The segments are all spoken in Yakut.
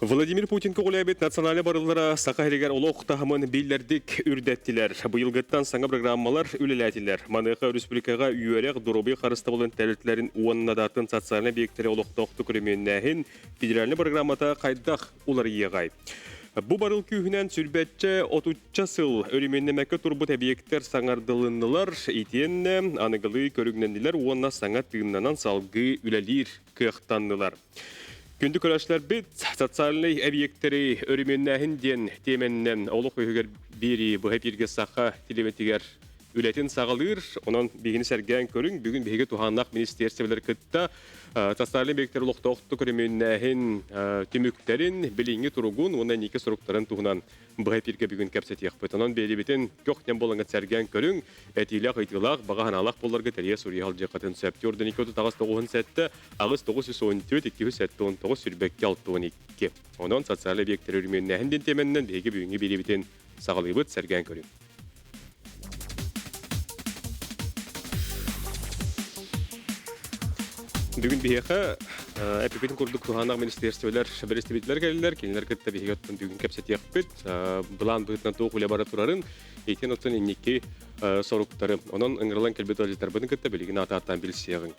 Владимир Путин көҕүлээбит национальнай барыллара Саха сиригэр олох таһымын биллэрдик үрдэттилэр. Быйылгыттан саҥа программалар үлэлээтилэр. Маныаха республикаҕа үөрэх, доруобуйа харыстабылын тэрилтэлэрин уонна да атын социальнай объектэри олохтоохтук өрөмүөннээһин федеральнай программата хайдах уларыйыаҕай? Бу барыл күүһүнэн сүрбэччэ отучча сыл өрөмүөннэмэккэ турбут объектэр саҥардылыннылар, итиэннэ аныгылыы көрүҥнэннилэр уонна саҥа тыыннанан салгыы үлэлиир кыахтаннылар. Күндү көрөөччүлэрбит, социальнай эбийиэктэри өрөмүөннээһин диэн тиэмэннэн олох үһүгэр биэрии быһа эпииргэ саха телевидениетигэр үлэтин саҕалыыр. Онон биһигини сэргээн көрүҥ. Бүгүн биһиги туһааннаах министиэрстибэлэр кытта социальнай эбийиэктэри олохтоохтук өрөмүөннээһин түмүктэрин, билиҥҥи туругун уонна инники соруктарын туһунан быһа эпииргэ бүгүн кэпсэтиэхпит. Онон биэрибитин көх-нэм буолаҥҥыт сэргээн көрүҥ, этиилээх, ыйытыылаах, баҕа санаалаах буоларга тэрийэ суруйа сылдьыаххытын сөп. Түөрт 38 97 8 914 279 сүүрбэккэ 62. Онон социальнай объектэри өрөмүөннээһин диэн тиэмэннэн биһиги бүгүҥҥү биэриибитин саҕалыыбыт, сэргээн көрүҥ. Бүгүн биһиэхэ эпипитин курдук туһааннаах министерстволар бэрэстэбиитэлэр кэллилэр. Кинилэр кытта биһиги оттон бүгүн кэпсэтиэхпит. Былаан быһыытынан туох үлэ бара турарын, итин оттон инники соруктары. Онон ыҥырылан кэлбит ыалдьыттарбытын кытта билигин аатааттаан билсиэҕиҥ.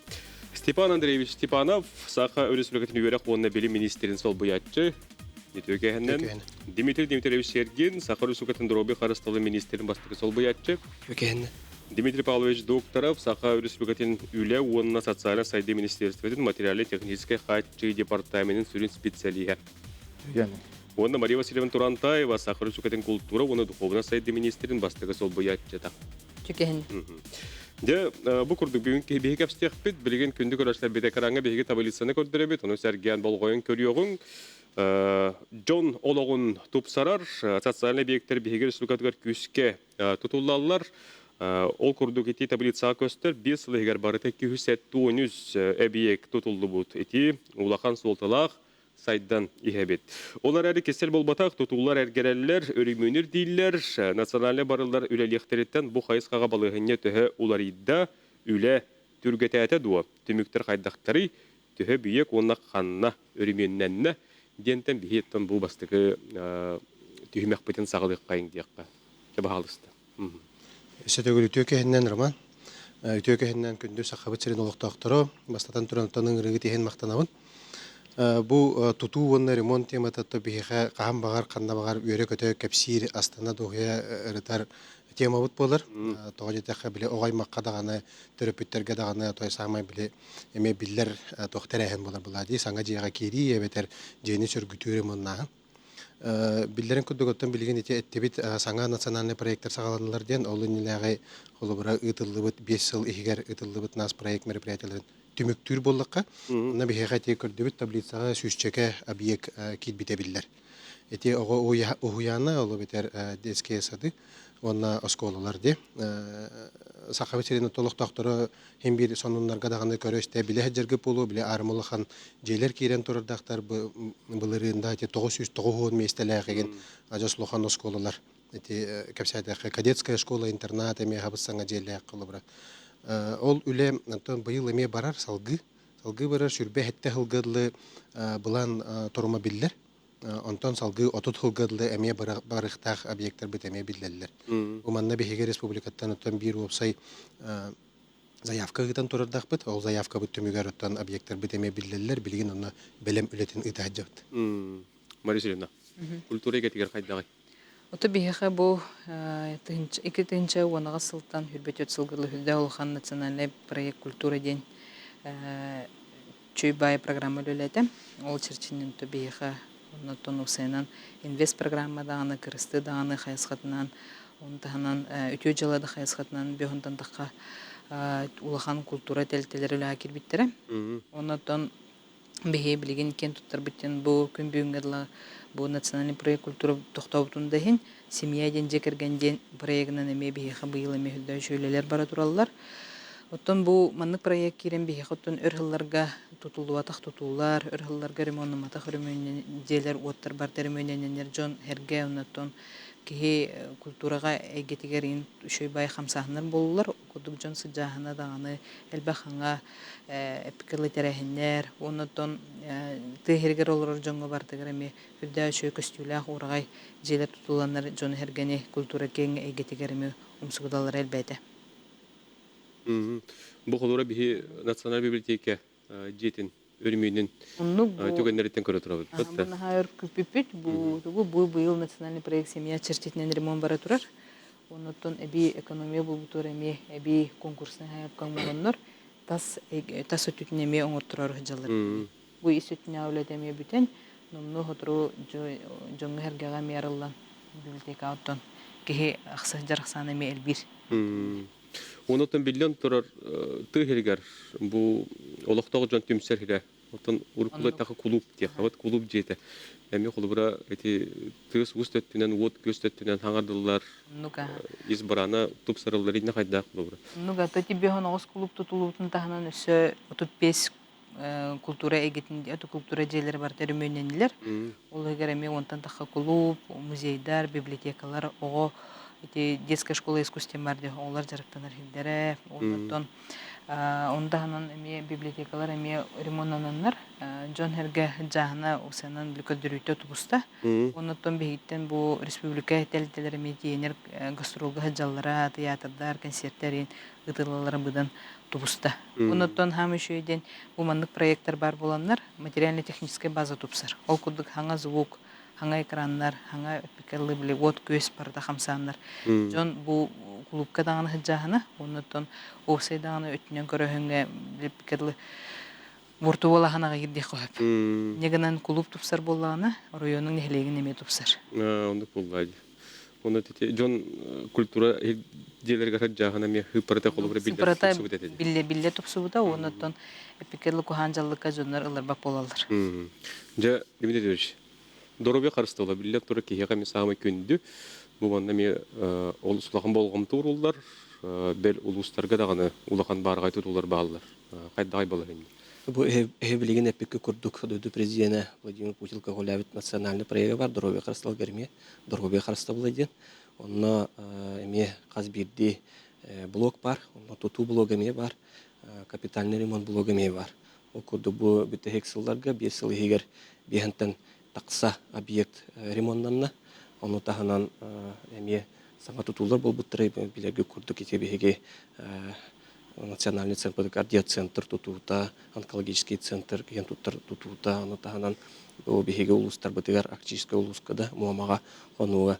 Степан Андреевич Степанов, Саха Өрөспүүбүлүкэтин үөрэх уонна билим министрин солбуйааччы, Үтүөкэһинэн Дмитрий Дмитриевич Сергин, Саха Өрөспүүбүлүкэтин доруобуйа харыстабылын министрин бастакы солбуйааччы. Үтүөкэһинэн. Дмитрий Павлович Докторов, Саха Өрөспүүбүлүкэтин үлэ уонна социальнай сайдыы министерствотын материальнай-техническэй хааччыы департаменын сүрүн специалиһа. Уонна Мария Васильевна Турантаева, Саха Өрөспүүбүлүкэтин култуура уонна духуобунай сайдыы министрин бастакы солбуйааччыта. Түгэһин. Дьэ, бу курдук бүгүн биһиги кэпсиэхпит. Билигин күндү көрөөччүлэрбит экраҥҥа биһиги таблицаны көрдөрөбүт. Ону сэргээн болҕойон көрүөҕүҥ. Дьон олоҕун тупсарар социальнай объектэр биһиги республикатыгар күүскэ тутуллаллар. Ол курдук ити таблицаҕа көстөр 5 сыл иһигэр барыта 273 эбийиэк тутуллубут. Ити улахан суолталаах сайдан иһэбит. Ол эрээри кистэл буолбатах, тутуулар эргэрэллэр, өрөмүөнүр дииллэр, национальнай барыллар үлэлиэхтэриттэн бу хайысхаҕа балаһыанньа төһө уларыйда, үлэ түргэтээтэ дуо, түмүктэр хайдахтарый, төһө бүйэк уонна ханна өрөмүөннэннэ диэнтэн биһиэттэн бу бастакы түһүмэхпитин саҕалыаххайыҥ диэххэ. Чэ, баһаалыста. Өссө төгүл үтүө киһиннэн Роман, үтүө киһиннэн күндү Сахабыт сирин олохтоохторо, бастатан туран оттон ыҥырыыгыт иһин махтанабын. Бу тутуу уонна ремонт темата биһиэхэ хаһан баҕар, ханна баҕар үөрэ-көтө кэпсиир, астына дуоһуйа ырытар темабыт буолар. Тоҕо диэтэххэ, били оҕо аймахха даҕаны, төрөппүттэргэ даҕаны той саамай били эмиэ биллэр туох тэрээһин буолар былаа дии, саҥа дьиэҕэ киирии эбэтэр дьиэни сөргүтүү ремоннааһын. Биллэрин курдук, оттон билигин ити эттибит саҥа национальнай проектар саҕаланнылар диэн, ол иннинээҕи холобура ыытыллыбыт 5 сыл иһигэр ыытыллыбыт нас проект мероприятиеларын түмүктүүр буоллахха, онно биһиэхэ ити көрдүбүт таблицаҕа сүүсчэкэ объект киирбитэ биллэр. Ити оҕо уһуйаана, ол эбэтэр детские сады уонна оскуолалар дии. Сахабыт сирин олохтоохторо Һин биир сонуннарга даҕаны көрө-истэ билэ сылдьаргыт буолуо, били аарыма улахан дьиэлэр киирэн турардаахтар былырыында ити 990 миэстэлээх игин адьас улахан оскуолалар ити кэпсээтэххэ кадетская школа интернат эмиэ хабыс саҥа дьиэлээх холобура. Ол үлэ онтон быйыл эмиэ барар салгыы салгыы барар сүрбэ сэттэ сылга дылы былаан торума биллэр. Онтон салгыы 30 сылга дылы эмиэ барыахтаах объектарбыт эмиэ биллэллэр. Бу манна биһиги республикаттан оттон биир уопсай заявка ыытан турардаахпыт. Ол заявкабыт түмүгэр оттон объектарбыт эмиэ биллэллэр. Билигин онно бэлэм үлэтин ыыта сылдьабыт. Мария Васильевна, культура эйгэтигэр хайдаҕый? Ото биһиэхэ бу 2010 сылтан 24 сылга үрдэ улахан национальный проект культура диэн Чүй баай программа үлэлээтэ. Ол чэрчинэн то биһиэхэ оннуттан уопсайынан инвест программа даҕаны, кырыстыы даҕаны хайысхатынан, ону таһынан үтүө дьыала да хайысхатынан бөһүнтэн тахха улахан култуура тэрилтэлэрэ үлэҕэ киирбиттэрэ. Оннуттан биһи билигин киэн туттарбыт диэн бу күн бүгүҥҥэ дылы бу национальный проект культура тохтообутун да иһин семья диэн дьиэ кэргэн диэн проегынан эмиэ биһиэхэ быйыл эмиэ үрдэ үчүгэй бара тураллар. Оттон бу маннык проект киирэн биһиэхэ оттон өр сылларга тутуллубатах тутуулар, өр сылларга ремоннамматах өрөмүөннэн дьиэлэр, уоттар барыта өрөмүөннэнэннэр дьон эргэ, оннуттан Киһи культураҕа эйгэтигэр ин үчүгэй бай хамсааһыннар буоллулар. Курдук дьон сыдьааһына даҕаны элбэх хаҥа эпикалы тэрээһиннэр, оннуттан тыа иһигэр олорор дьоҥҥо барытыгар эмиэ үрдээх үчүгэй көстүүлээх ураҕай дьиэлэр тутулланнар дьону сэргэни культура киэҥ эйгэтигэр эмиэ умсугуталлара элбээтэ. Бу холура биһи национальнай библиотека дьиэтин өрүмүөнүн Оннук бу түгэннэриттэн көрө турабыт. Бу наһаа өр күүппүппүт. Бу тугу бу быйыл национальный проект «Семья» чэрчитинэн ремонт бара турар. Оннуттан эбии экономия булбутугар эмиэ эбии конкурснай хайапка оҥороннор тас тас өттүтүн эмиэ оҥорторор сылдьаллар. Бу ис өттүнээҕи үлэтэ эмиэ бүтэн, номнуо сотору дьоҥҥо-сэргэҕэ эмиэ арыллан библиотека оттон киһи сылдьар ахсаана эмиэ элбиир. Онон биллэн турар тыа сиригэр бу олохтоох дьон түмсэр сирэ. Оттон уруккулар таха кулууп диэххэ кулууп дьиэтэ. Эмиэ холобура ити тыас уус төттүнэн, уот күөс төттүнэн хаҥардыллар, ис бараана тупсарыллар иннэ хайдаах холобура. Оннуга то биһон оҕус кулууп тутулуутун таһынан өссө 35 култуура эйгэтин култуура дьиэлэрэ барыта өрөмүөннэннилэр. Ол иһигэр эмиэ уонтан тахха кулууп, музейдар, библиотекалар, оҕо ити детская школа искусств бар диэн оҕолор дьарыктанар сирдэрэ. Онтон ону таһынан эмиэ библиотекалар эмиэ ремоннананнар дьон-сэргэ дьааһына усанан көрдөрүүтэ тубуста. Оннуттан биһигиттэн бу республика тэрилтэлэрэ эмиэ тиэнэр гастролга сылдьаллара, тыйаатырдар, концерттэр ыытыллаллара быдан тубуста. Оннуттан хаам үчүгэй диэн бу маннык проекттар баар буоланнар материально-техническэй база тупсар. Ол курдук хаҥа звук, хаҥа экраннар, хаҥа эпикэллы били уот-күөс барыта хамсааннар. Дьон бу кулуупка даҕаны сылдьааһына, оннуттан уопсай даҕаны өттүнэн көрөһүҥҥэ били буорту буолаһын аҕыйыр диэххэ сөп. Инньэ гынан кулууп тупсар буоллаҕына, оройуонуҥ нэһилиэгин эмиэ тупсар. Оннук буоллаа дии. Онно дьон культура дьиэлэригэр сылдьааһын эмиэ сыыппарата холобура биллэ тупсубут этэ. Биллэ биллэ тупсубута уонна эпикеллы куһаан дьаллыкка дьоннор ылларбат буолаллар. Дьэ, Дмитрий Ильич, доруобуйа харыстабыла биллэн турар киһиэхэ эмиэ саамай күндү. Бу манна эмиэ олус улахан болҕомто ууруллар. Бэл улуустарга даҕаны улахан баараҕай тутуулар бааллар. Хайдаҕай балаһыанньа? Бу эһи билигин эппиккэ курдук дойду президенэ Владимир Путин көҕүлээбит национальный проега бар доруобуйа харыстабылыгар эмиэ доруобуйа харыстабыла диэн. Онно эмиэ хас биирдии блок бар, онно тутуу блога эмиэ бар, капитальный ремонт блога эмиэ бар. Ол курдук бу бүтэһик сылларга 5 сыл иһигэр биэһэнтэн тахса объект ремоннанна. Ону таһынан эмиэ саҥа тутуулар буолбуттара билэргэ курдук ити биһиги национальный центр кардиоцентр тутуута, онкологический центр киэн туттар тутуута, ону таһынан бу биһиги улуустарбытыгар Арктическай улууска да Муомаҕа Хонууга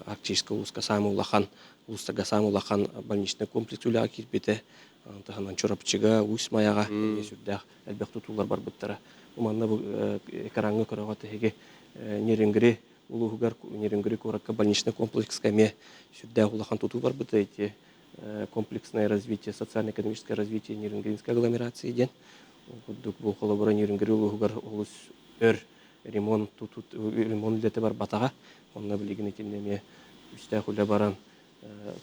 Арктическай улууска саамай улахан улуустарга саамай улахан больничный комплекс үлэҕэ киирбитэ. Ону таһынан Чурапчыга, Усть Майаҕа эмиэ сүрдээх элбэх тутуулар барбыттара. Манна бу экраҥҥа көрөҕүт эһиги Нерюнгри улууһугар Нерюнгри куоракка больничный комплекска эмиэ сүрдээх улахан тутуу барбыта. Ити комплексное развитие, социально-экономическое развитие Нерюнгринской агломерации диэн. Ол курдук бу холобура Нерюнгри улууһугар олус өр ремонт ремонт үлэтэ барбатаҕа. Онно билигин итиннэ эмиэ үстээх үлэ баран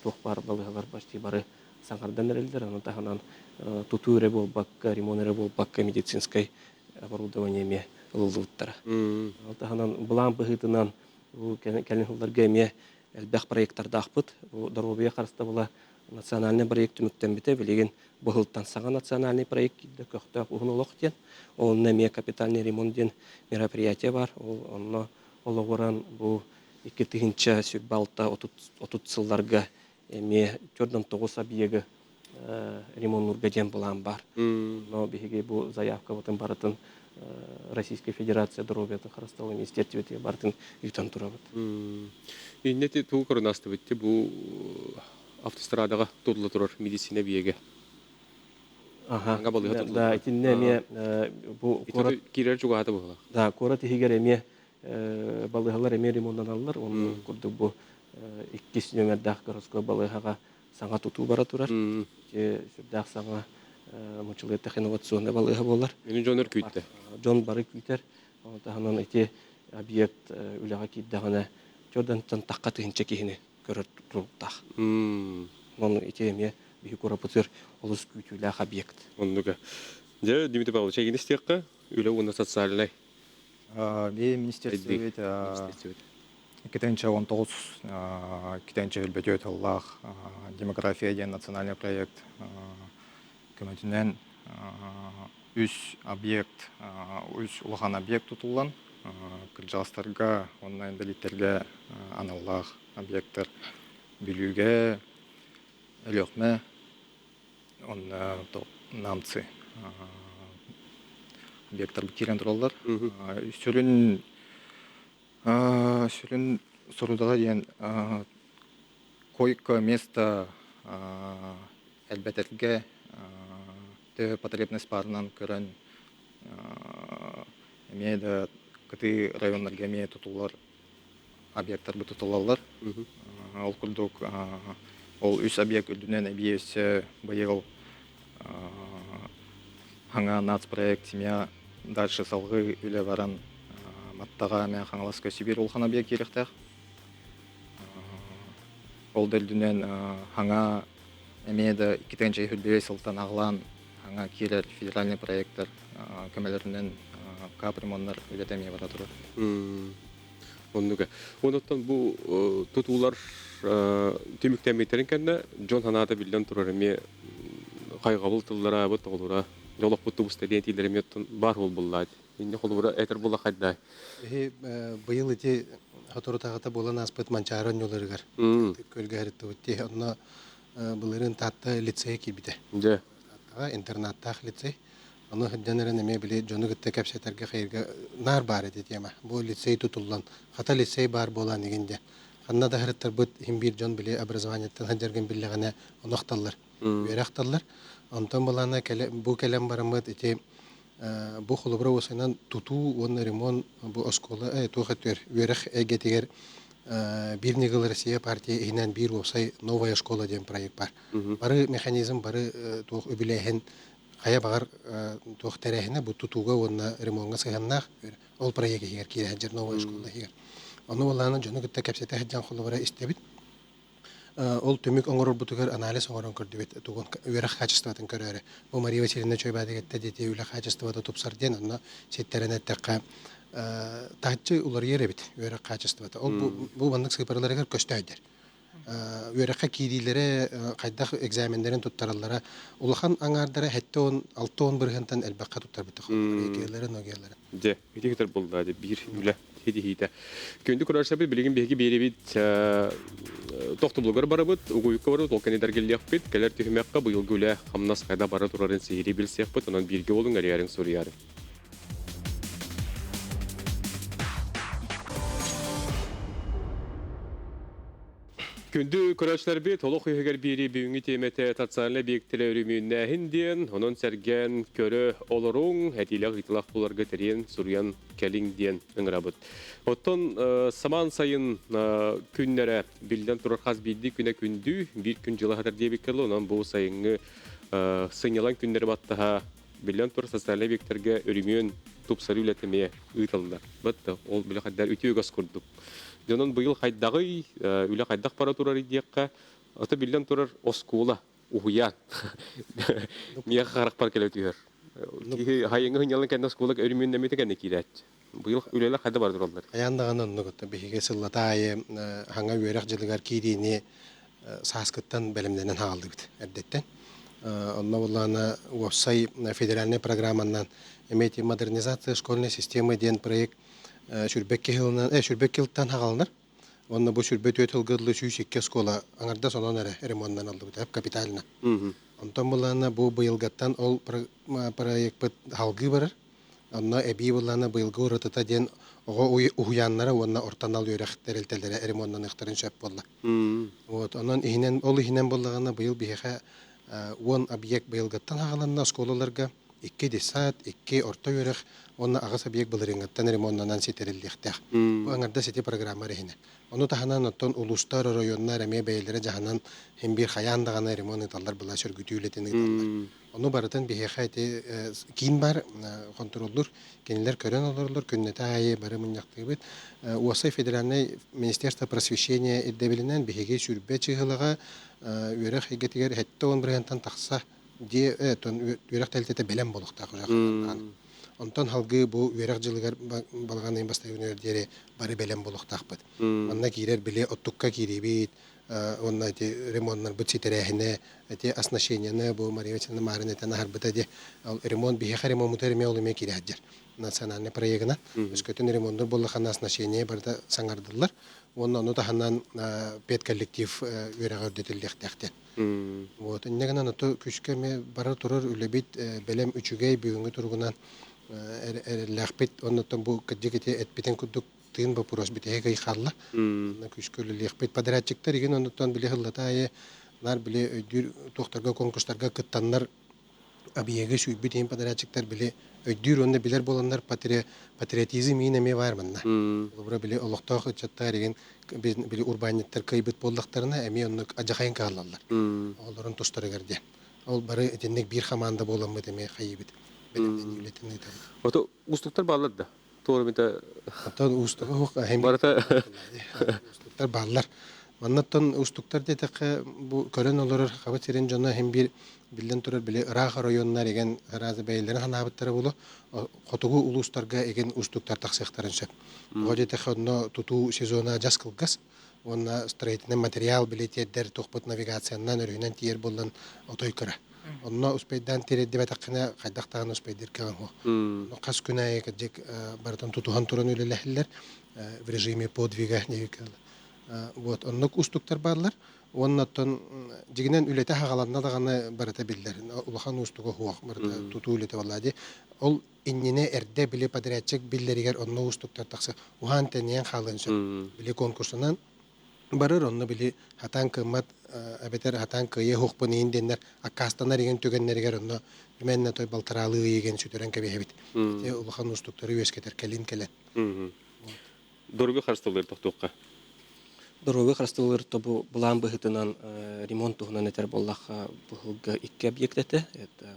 туох баар балыыһалар почти бары саҥардан эрэллэр. Ону таһынан тутуу эрэ буолбакка, ремонт эрэ буолбакка медицинскэй оборудование эмиэ ылыллыбыттара. Ол таһынан былаан быһыытынан бу кэлин сылларга эмиэ элбэх проекттардаахпыт. Бу доруобуйа харыстабыла национальный проект түмүктэммитэ. Билигин быһылтан саҥа национальный проект киирдэ көхтөөх уһун олох диэн. Онно эмиэ капитальный ремонт диэн мероприятие бар. Ол онно олоҕуран бу 2026 30 сылларга эмиэ 49 объегы ремоннуурга диэн былаан баар. Но биһиги бу заявкабытын барытын Российская Федерация доруобуйатын харыстабыл министиэристибэтигэр барытын ыытан турабыт. Иннэти тугу көрөн астыбыт бу автострадаҕа тутулла турар медицина биэгэ. Аха. Да, итиннэ эмиэ бу куорат киирэр чугаһата быһыылаах. Да, куорат иһигэр эмиэ балыыһалар эмиэ ремоннаналлар. Онно курдук бу иккис нүөмэрдээх городской балыыһаҕа саҥа тутуу бара турар. Сүрдээх саҥа мучулуйдах инновационнай балыыһа буолар. Мини дьонор күүттэ. Дьон бары күүтэр. Ону таһынан ити объект үлэҕэ киирдэҕинэ Чордантан тахха тыһынча киһини көрөр туруктаах. Онон ити эмиэ биһи курапытыр олус күүтүүлээх объект. Оннуга. Дьэ, Дмитрий Павлович, эйигин истиэххэ, үлэ уонна социальнай Би министерствобит. 2019 2024 сыллаах «Демография» диэн национальный проект көмөтүнэн үс объект, үс улахан объект тутуллан, кырдьаҕастарга уонна инбэлииттэргэ аналлаах объектар Бүлүүгэ, Өлүөхүмэ уонна Намцы объектар киирэн тураллар. Сүрүн сүрүн сорудаҕа диэн койко место элбэтэргэ төһө потребность баарынан көрөн эмиэ да кытыы районнарга эмиэ тутуллар объектарбыт тутуллаллар. Ол курдук ол үс объект үрдүнэн эбии өссө быйыл хаҥа нацпроект семья дальше салгыы үлэ баран Маттаҕа эмэ Хаҥаласка Сибиир улахан объект киириэхтээх. Ол да үрдүнэн хаҥа эмиэ да 2025 сылтан аҕалаан хаҥа киирэр федеральный проектар көмөлөрүнэн капремоннар үлэтэ эмиэ бара турар. Оннуга. Онуттан бу тутуулар түмүктэммиттэрин кэннэ дьон санаата биллэн турар эмиэ хайҕабыл тыллара, тоҕолура, дьолохпут тубуста диэн этиилэр эмиэ баар буолбуллаат. Инне холобура этэр була хайда. Эһи быйыл ити соторутааҕыта буолан ааспыт Манчаары оонньууларыгар көлгө һырыттыбыт дии. Онно былырыын Таатта лицейэ киирбитэ. Дьэ. Тааттаҕа интернаттаах лицей. Ону сылдьан эрэн эмиэ били дьону кытта кэпсэтэргэ хайырга наар баар этэ тема. Бу лицей тутуллан, хата лицей баар буолан игин дьэ. Ханна да сырыттарбыт иһин биир дьон били образованиеттан сылдьаргын биллэҕинэ ону ахталлар. Үөрэ ахталлар. Онтон былаана бу кэлэн бараммыт ити бу холобура уосайынан тутуу уонна ремонт бу оскуола туох өттүгэр үөрэх эйгэтигэр биир ньыгыл Россия партия иһинэн биир уопсай новая школа диэн проект бар. Бары механизм бары туох үбүлээһин хайа баҕар туох тэрээһинэ бу тутууга уонна ремоҥҥа сыһыаннаах ол проект иһигэр киирэ сылдьар новая школа иһигэр. Ону буоллаҕына дьону кытта кэпсэтэ сылдьан холобура истэбит. Ол түмүк оҥорорбутугар анализ оҥорон көрдүбүт тугун үөрэх хаачыстыбатын көрөөрү. Бу Мария Васильевна Чойбаадыгетта диэти үлэ хаачыстыбата тупсар диэн онно ситтэрэн эттэххэ таһыччы уларыйар эбит үөрэх хаачыстыбата. Ол бу маннык сыыпараларыгар көстөөйдер. Үөрэххэ киириилэрэ хайдах экзаменнэрин туттараллара улахан аҥаардара 76 бырыһыантан элбэххэ туттарбыта ЕГЭ-лэрэ, НОГЭ-лэрэ. Дьэ, ити көтөр буолла дьэ биир үлэ ситиһиитэ. Күндү көрөөччүлэрбит билигин биһиги биэрэбит тохтобулугар барабыт, угуйукка барабыт, ол кэннигэр кэлиэхпит, кэлэр түһүмэххэ быйылгы үлэ хамнас хайда бара турарын сиһилии билсиэхпит, онон бииргэ буолуҥ, эрийэриҥ, суруйаарыҥ. Күндү көрөөччүлэрбит, олох үһүгэр биэрии бүгүҥҥү тиэмэтэ социальнай объектэрэ өрөмүөннээһин диэн, онон сэргээн көрө олоруҥ, этиилээх ыйытылаах буларга тэрийэн суруйан кэлиҥ диэн ыҥырабыт. Оттон самаан сайын күннэрэ биллэн турар хас биирдии күнэ күндү, биир күн дьыла сатар диэбиккэ дылы, онон бу сайыҥҥы сынньалаҥ күннэри баттаһа биллэн турар социальнай объектэргэ өрөмүөн тупсарыы үлэтэ эмиэ ыытыллар. Бытта ол били хайдар үтүө үгэс курдук. Дьонон быйыл хайдаҕый, үлэ хайдах бара турарый диэххэ, ото биллэн турар оскуола, уһуйаан. Миэхэ харахпар кэлэ түһэр. Киһи хайыҥы сынньалаҥ кэннэ оскуола өрөмүөннэммитэ кэннэ киирээччи. Быйыл үлэлэр хайда бара тураллар? Хайаан даҕаны оннук биһиги сыллата аайы хаҥа үөрэх дьылыгар киириини сааскыттан бэлэмнэнэн хааллыбыт эрдэттэн. Онно буоллаҕына уопсай федеральнай программанан эмиэ модернизация школьной системы диэн проект сүрбэкки сылынан сүрбэкки сылтан хаҕаланар. Уонна бу 24 сылга дылы 102 оскуола аҥардас онон эрэ ремоннан аллыбыта капитально. Онтон былаана бу быйылгаттан ол проекпыт халгыы барар. Онно эбии былаана быйылгы уратыта диэн оҕо уһуйааннара уонна орто анал үөрэх тэрилтэлэрэ ремоннаныахтарын сөп буолла. Вот, онон иһинэн, ол иһинэн буоллаҕына быйыл биһиэхэ 10 объект быйылгыттан аҕаланна оскуолаларга икки детсад, икки орто үөрэх уонна аҕыс объект былырыыҥҥыттан ремоннанан ситэриллиэхтээх. Бу аҥардас ити программа иһинэн. Ону таһынан оттон улуустар, оройуоннар эмиэ бэйэлэрэ дьаһанан син биир хайаан даҕаны ремонт ыыталлар была сөргүтүү үлэтин ыыталлар. Ону барытын биһиэхэ ити киин бар хонтуруоллуур, кинилэр көрөн олороллор, күннэтэ аайы бары мунньахтыыбыт. Уопсай федеральнай министерство просвещения ирдэбилинэн биһиги 20 чыыһылаҕа үөрэх эйгэтигэр 70 бырыһыантан тахса дьиэ үөрэх тэрилтэтэ бэлэм буолуохтаах уже. Онтон халгыы бу үөрэх дьылыгар балаҕан ыйын бастакы күнүгэр диэри бары бэлэм буолуохтаахпыт. Манна киирэр били оттукка киириибит, уонна ити ремоннарбыт ситэрээһинэ, ити оснащениены бу Мария Васильевна Марин этэн аһарбыта ди. Ол ремонт биһиэхэ ремонмутугар эмиэ ол эмиэ киирэ сылдьар национальный проегынан. Өскөтүн ремоннур буоллахына оснащение барыта саҥардыллар. Уонна ону таһынан педколлектив үөрэҕэ үрдэтиллиэхтээх диэн. Вот инньэ гынан ото күүскэ эмиэ бара турар үлэбит бэлэм үчүгэй бүгүҥҥү туругунан эрэллээхпит. Оннуттан бу кырдьык ити эппитин курдук тыын боппуруос бүтэһик ый хаалла. Онно күүскэ үлэлиэхпит. Подрядчиктар игин оннуттан били сыллата аайы наар били өйдүүр туохтарга конкурстарга кыттаннар объегы сүүйбүт иһин подрядчиктар били өйдүүр уонна билэр буоланнар патриотизм иин эмиэ баар манна. Холобура били олохтоох ыччаттар игин били урбаанньыттар кыайбыт буоллахтарына эмиэ оннук адьахайын кыһаллаллар. Оҕолорун тустарыгар диэн. Ол бары итинник биир хамаанда буоламмыт эмиэ хайыыбыт. Бэлэмнэнии үлэтин ыытабыт. Ото уустуктар бааллар да? Туора митэ Оттон уустуга суох эһэм барыта уустуктар бааллар. Маннаттан уустуктар диэтэххэ бу көрөн олорор Сахабыт сирин дьоно иһин биир биллэн турар били ыраах оройуоннар игэн араас бэйэлэрин санаабыттара буолуо хотугу улуустарга игин уустуктар тахсыахтарын сөп. Тоҕо диэтэххэ онно тутуу сезона адьас кылгас уонна строительный материал били тиэрдэр туохпут навигациянан өрүһүнэн тиийэр буоллан отой кыра. Онно успейдаан тириэрдибэтэххинэ хайдах даҕаны успейдыыр кыаҕыҥ суох. Хас күн аайы кырдьык барытын тутуһан туран үлэлэһэллэр в режиме подвига Вот оннук уустуктар бааллар. Уонна оттон дьигинэн үлэтэ хаҕаланна даҕаны барыта биллэр. Улахан уустуга суох барыта тутуу үлэтэ буолла дии. Ол иннинэ эрдэ били подрядчик биллэригэр онно уустуктар тахса уһаан тэнийэн хаалыан сөп. Били конкурсунан барыр онно били хатаан кыаммат эбэтэр хатаан кыайыа суохпун иһин диэннэр аккаастанар игин түгэннэригэр онно именно той балтараалыы ыйыгын сүтэрэн кэбиһэбит. Ити улахан уустуктары үөскэтэр кэлин кэлэн. Доруобуйа харыстабылыгар тохтуохха. Доруобуйа харыстабылыгар тобу былаан быһыытынан ремонт туһунан этэр буоллахха, быһылга икки объект этэ. Это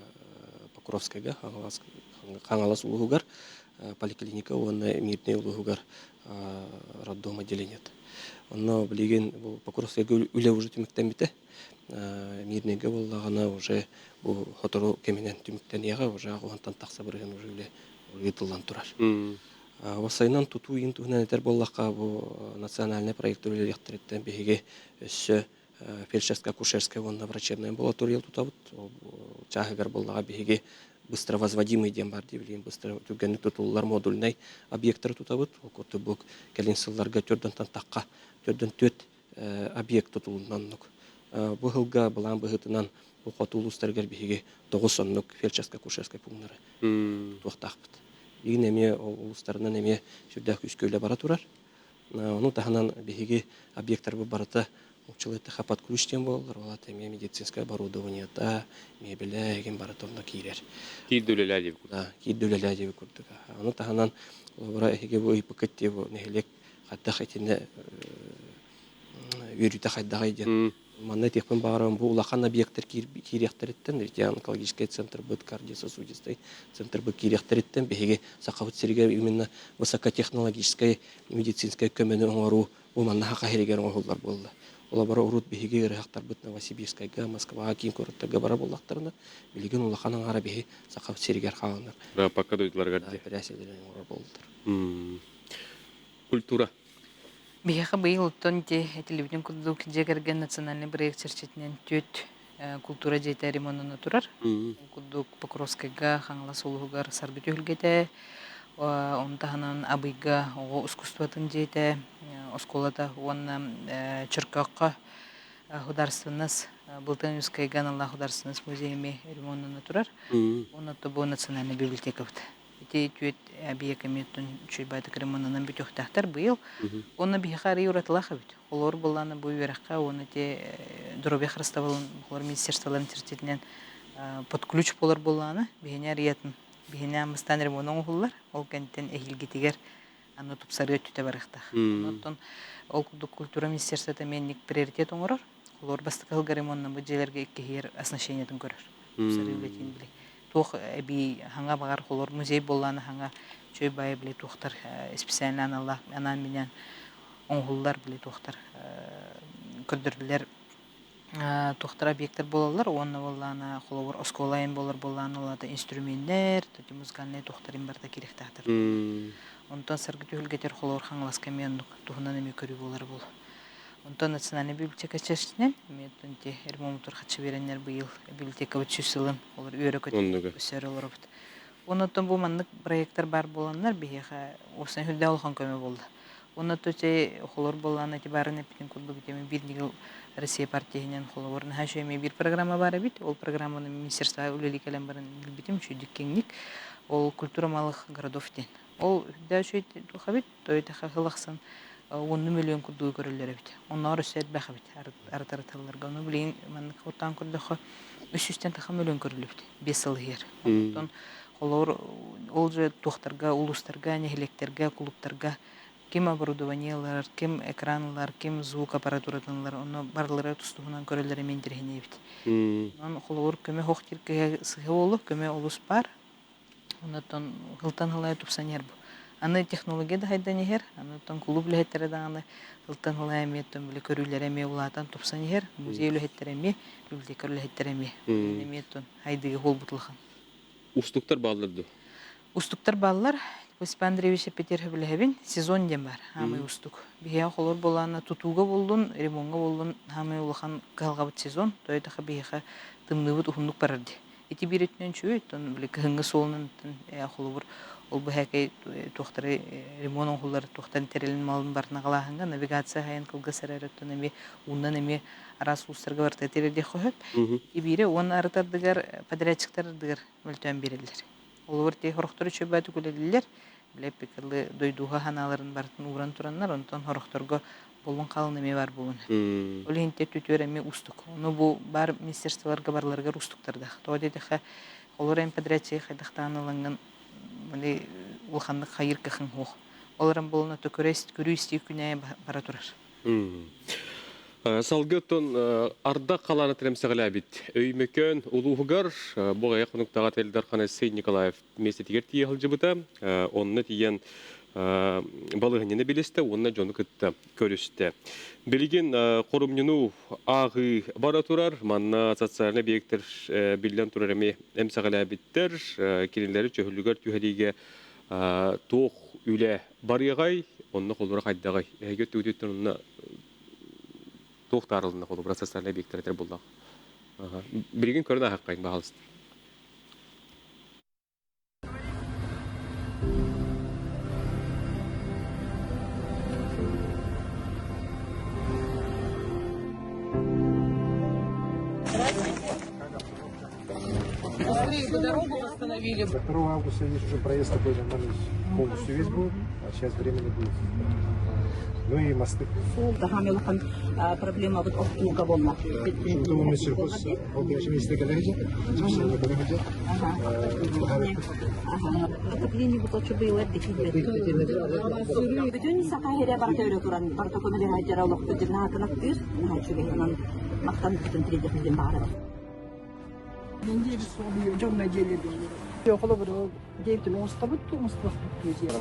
Покровскайга, Хаҥалас улууһугар поликлиника уонна Мирнэй улууһугар роддом отделениета. Онно билигин бу Покровскайга үлэ уже түмүктэммитэ. Мирнэйгэ буоллаҕына уже бу сотору кэминэн түмүктэниэҕэ, уже аҕыһынтан тахса бырыһын уже үлэ ыытыллан турар. Уопсайынан тутуу иин туһунан этэр буоллахха, бу национальнай проект үлэлиэхтэриттэн биһиги өссө фельдшерско-акушерскай уонна врачебнай амбулатория тутабыт. Ол чааһыгар буоллаҕа биһиги быстро возводимый диэн бар дии билигин быстро түргэнник тутуллар модульнай объектары тутабыт. Ол курдук бу кэлин сылларга төрдөн тантахха төрдөн түөрт объект тутулунна оннук. Бу сылга былаан быһыытынан бу хоту улуустарыгар биһиги тоҕус оннук фельдшерско-акушерскай пууннары тутуохтаахпыт. Билигин эмиэ ол улуустарынан эмиэ сүрдээх күүскэ үлэ бара турар. Ону таһынан биһиги объектарбыт барыта нууччалыы эттэххэ под ключ диэн буолаллар. Ол аата эмиэ медицинское оборудованиета, миэбэлэ игин барыта онно киирэр. Киирдэ үлэлээ диэбит курдук. Да, киирдэ үлэлээ диэбит курдук. Ону таһынан холобура эһиги бу ыйыппыккыт дии бу нэһилиэк хайдах итиннэ үөрүүтэ хайдаҕый диэн. Манна этиэхпин баҕарабын, бу улахан объектар киириэхтэриттэн, онкологическай центрбыт, кардиососудистай центрбыт киириэхтэриттэн биһиги Сахабыт сиригэр именно высокотехнологическай медицинскэй көмөнү оҥоруу бу манна Саха сиригэр оҥоһуллар буолла. Олоборо урут биһиги ыарыһахтарбыт Новосибирскайга, Москваҕа киин куораттарга бара буоллахтарына, билигин улахан аҥаара биһи Сахабыт сиригэр хааланар. Пока дойдуларыгар дии. Операцияларын оҥорор буоллулар. Культура. Биһиэхэ быйыл оттон ити этиллибитин курдук дьиэ кэргэн национальнай бырайыак чэрчитинэн түөрт култуура дьиэтэ ремоннана турар. Ол курдук Покровскайга, Хаҥалас улууһугар Саргы түһүлгэтэ, ону таһынан Абыйга оҕо искусствотын дьиэтэ, оскуолата уонна Чөркөөххө художественнас Былтан Юскайга аналлаах художественнас музейа эмиэ ремоннана турар. Уонна бу национальнай библиотекабыт. Ити түөрт эбийиэк эмиэ оттон үчүгэй ремоннанан бүтүөхтээхтэр быйыл. Уонна биһиэхэ арыый уратылаах эбит. Холобур былаана бу үөрэххэ уонна ити доруобуйа харыстабылын холобур министерстволарын чэрчитинэн под ключ буолар буоллаҕына биһини арыйатын биһини ааммыстаан ремонт оҥоһуллар. Ол кэнниттэн эһиилгитигэр аны тупсарыы өттүтэ барыахтаах. Оттон ол курдук культура министерствота эмиэ инник приоритет оҥорор. Холобур бастакы сылга ремоннаммыт дьиэлэргэ иккиһигэр оснащениетын көрөр. Тупсарыы үлэтин били туох эбии хаҥа баҕар холор музей буоллаана хаҥа чөй баайы били туохтар специально аналлаах анаан-минээн оҥоһуллар били туохтар көрдөрүллэр. Туохтар объектар буолаллар уонна буоллаана холобур оскуола айан буолар буоллаана ол аата инструменнэр, музыкальнай туохтарын барыта киириэхтээхтэр. Онтон саргы түһүлгэтэр холобур Хаҥаласка эмиэ оннук туһунан эмиэ көрүү буолар буолуо. Онтон национальнай библиотека чэрчитинэн эмиэ ити Эрмомутур хаччы биэрэннэр быйыл библиотекабыт сүүс сылын олор үөрэ-көтө өссө олоробут. Онон бу маннык проектар баар буоланнар биһиэхэ уопсай үрдээх улахан көмө буолла. Уонна то чэй холор буоллаана ити баарын эппитин курдук ити биир нигил Россия партия иһинэн холобур наһаа үчүгэй эмиэ биир программа баар эбит. Ол программаны министерство үлэлии кэлэн баран билбитим үчүгүйдүк киэҥник. Ол культура малых городов диэн. Ол үрдээх үчүгэй туох эбит, то это сыл ахсын уонну миллион курдугу көрөллөр эбит. Онноор өссө элбэх эбит арытарыталларга. Ону билигин маннык оттоон көрдөххө 300-тэн таха миллион көрүллүбүт 5 сыл иһигэр. Онтон Холобур, ол же туохтарга, улуустарга, нэһилиэктэргэ, кулууптарга ким оборудование ылар, ким экран ылар, ким звук аппаратуратын ылар, онно барылара тус-туһунан көрөллөрө эмиэ интэриэһинэй эбит. Онон холобур, көмө хоһ тиркэһэ сыһа буолу, көмө олус баар. Оннуттан ылтан ылай тупсан иһэр бу. Аны технология да хайдан иһэр, аны кулууп үлэһиттэрэ даҕаны ылтан ылай эмиэ оттон били көрүүлэрэ эмиэ улаатан тупсан иһэр, музей үлэһиттэрэ эмиэ, библиотека үлэһиттэрэ эмиэ. Эмиэ оттон хайдыга буолбут улахан. Устуктар бааллар дуо? Устуктар бааллар. Степан Андреевич Петер сөбүлэһэбин. Сезон диэн бар. Хаамай устук. Биһиэхэ холор буолаана тутууга буллун, ремоҥҥа буллун хаамай улахан кыһалҕабыт сезон. Тоойдохо биһиэхэ тымныыбыт уһуннук барар дии. Ити биир өттүнэн үчүгэй, оттон били кыһыҥҥы суолунан холобур ол быһаакай туохтары ремонт оҥоһуллар туохтан тэрилин малын барытын аҕалааһыҥҥа навигация хайан кылгас эрэр өттүн эмиэ уунан эмиэ араас улуустарга барыта тириэрдиэххэ сөп. Ибиирэ уонна арыт ардыгар подрядчиктар ардыгар мөлтөөн биэрэллэр. Олор тиэ сорохтор үчүгэй үлэлииллэр. Бile пикалы дойдуга ханааларын барытын ууран тураннар, онтон сорохторго болун халын эмиэ бар буолун. Ол иһин те түтүөр эмиэ уустук. Ону бу бар министерстволарга барыларыгар уустуктардаах. Тоҕо диэтэххэ, олор эн подрядчиги хайдахтаан ылаҥҥын маны улаханнык хайыр кыхыҥ суох. Ол эрэн буолан ото көрүү истии күнэ бара турар. Салгыы оттон ардах халаана тирэмсэҕэлээбит Өймөкөөн улууһугар бу аҕыйах хонуктааҕы Ил Дархан Алексей Николаев миэстэтигэр тиийэ сылдьыбыта. Онно тиийэн балаһыанньаны билистэ уонна дьону кытта көрүстэ. Билигин хорумньуну ааҕыы бара турар. Манна социальнай объектар биллэн турар эмиэ эмсэҕэлээбиттэр. Кинилэри чөһүлүгэр түһэриигэ туох үлэ барыаҕай, онно холобура хайдаҕый? Эһиги өттүгүтүттэн онно туох таарылынна холобура социальнай объектар этэр буоллах. Билигин көрөн аһаххайын баһалыста. Быстрее бы дорогу восстановили. 2 августа здесь уже проезд такой нормальный полностью весь был, а сейчас временно будет. Ну и мосты. Проблема вот охтууга болла. Думаю, сельхоз, Отопление бу точу быйылар Бүтүн саха хере барта өрө туран барта көмөлөһө жара олохту дьырнаатынаттыыр наһаа үчүгэй онон махтан бүтүн тиридехтин баара. Дьон нэдиэлэ биэрэр. Холобур, диэбитин оҥостобут дуу, оҥостубаппыт дуу диэн.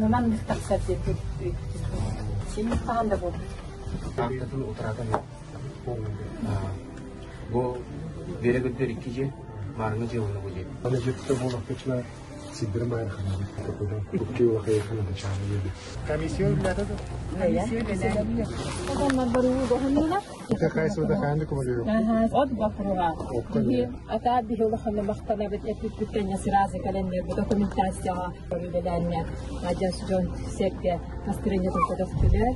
Маннык тахсар диэн Син хаһан да буолбут. Бу бере көтөр икки же марыңы же оны бу же. Аны жетте болақпычна сиддір майырхана. Комиссия үлләді да? Адамlar баруу дохуннулар. Такайсы да ханды көмөлү. От бакырга. Ата бихилы ханны мактана бит эпит сразу календе бу документацияга үлеләрне ажас жон серге настроение токтотуктулар.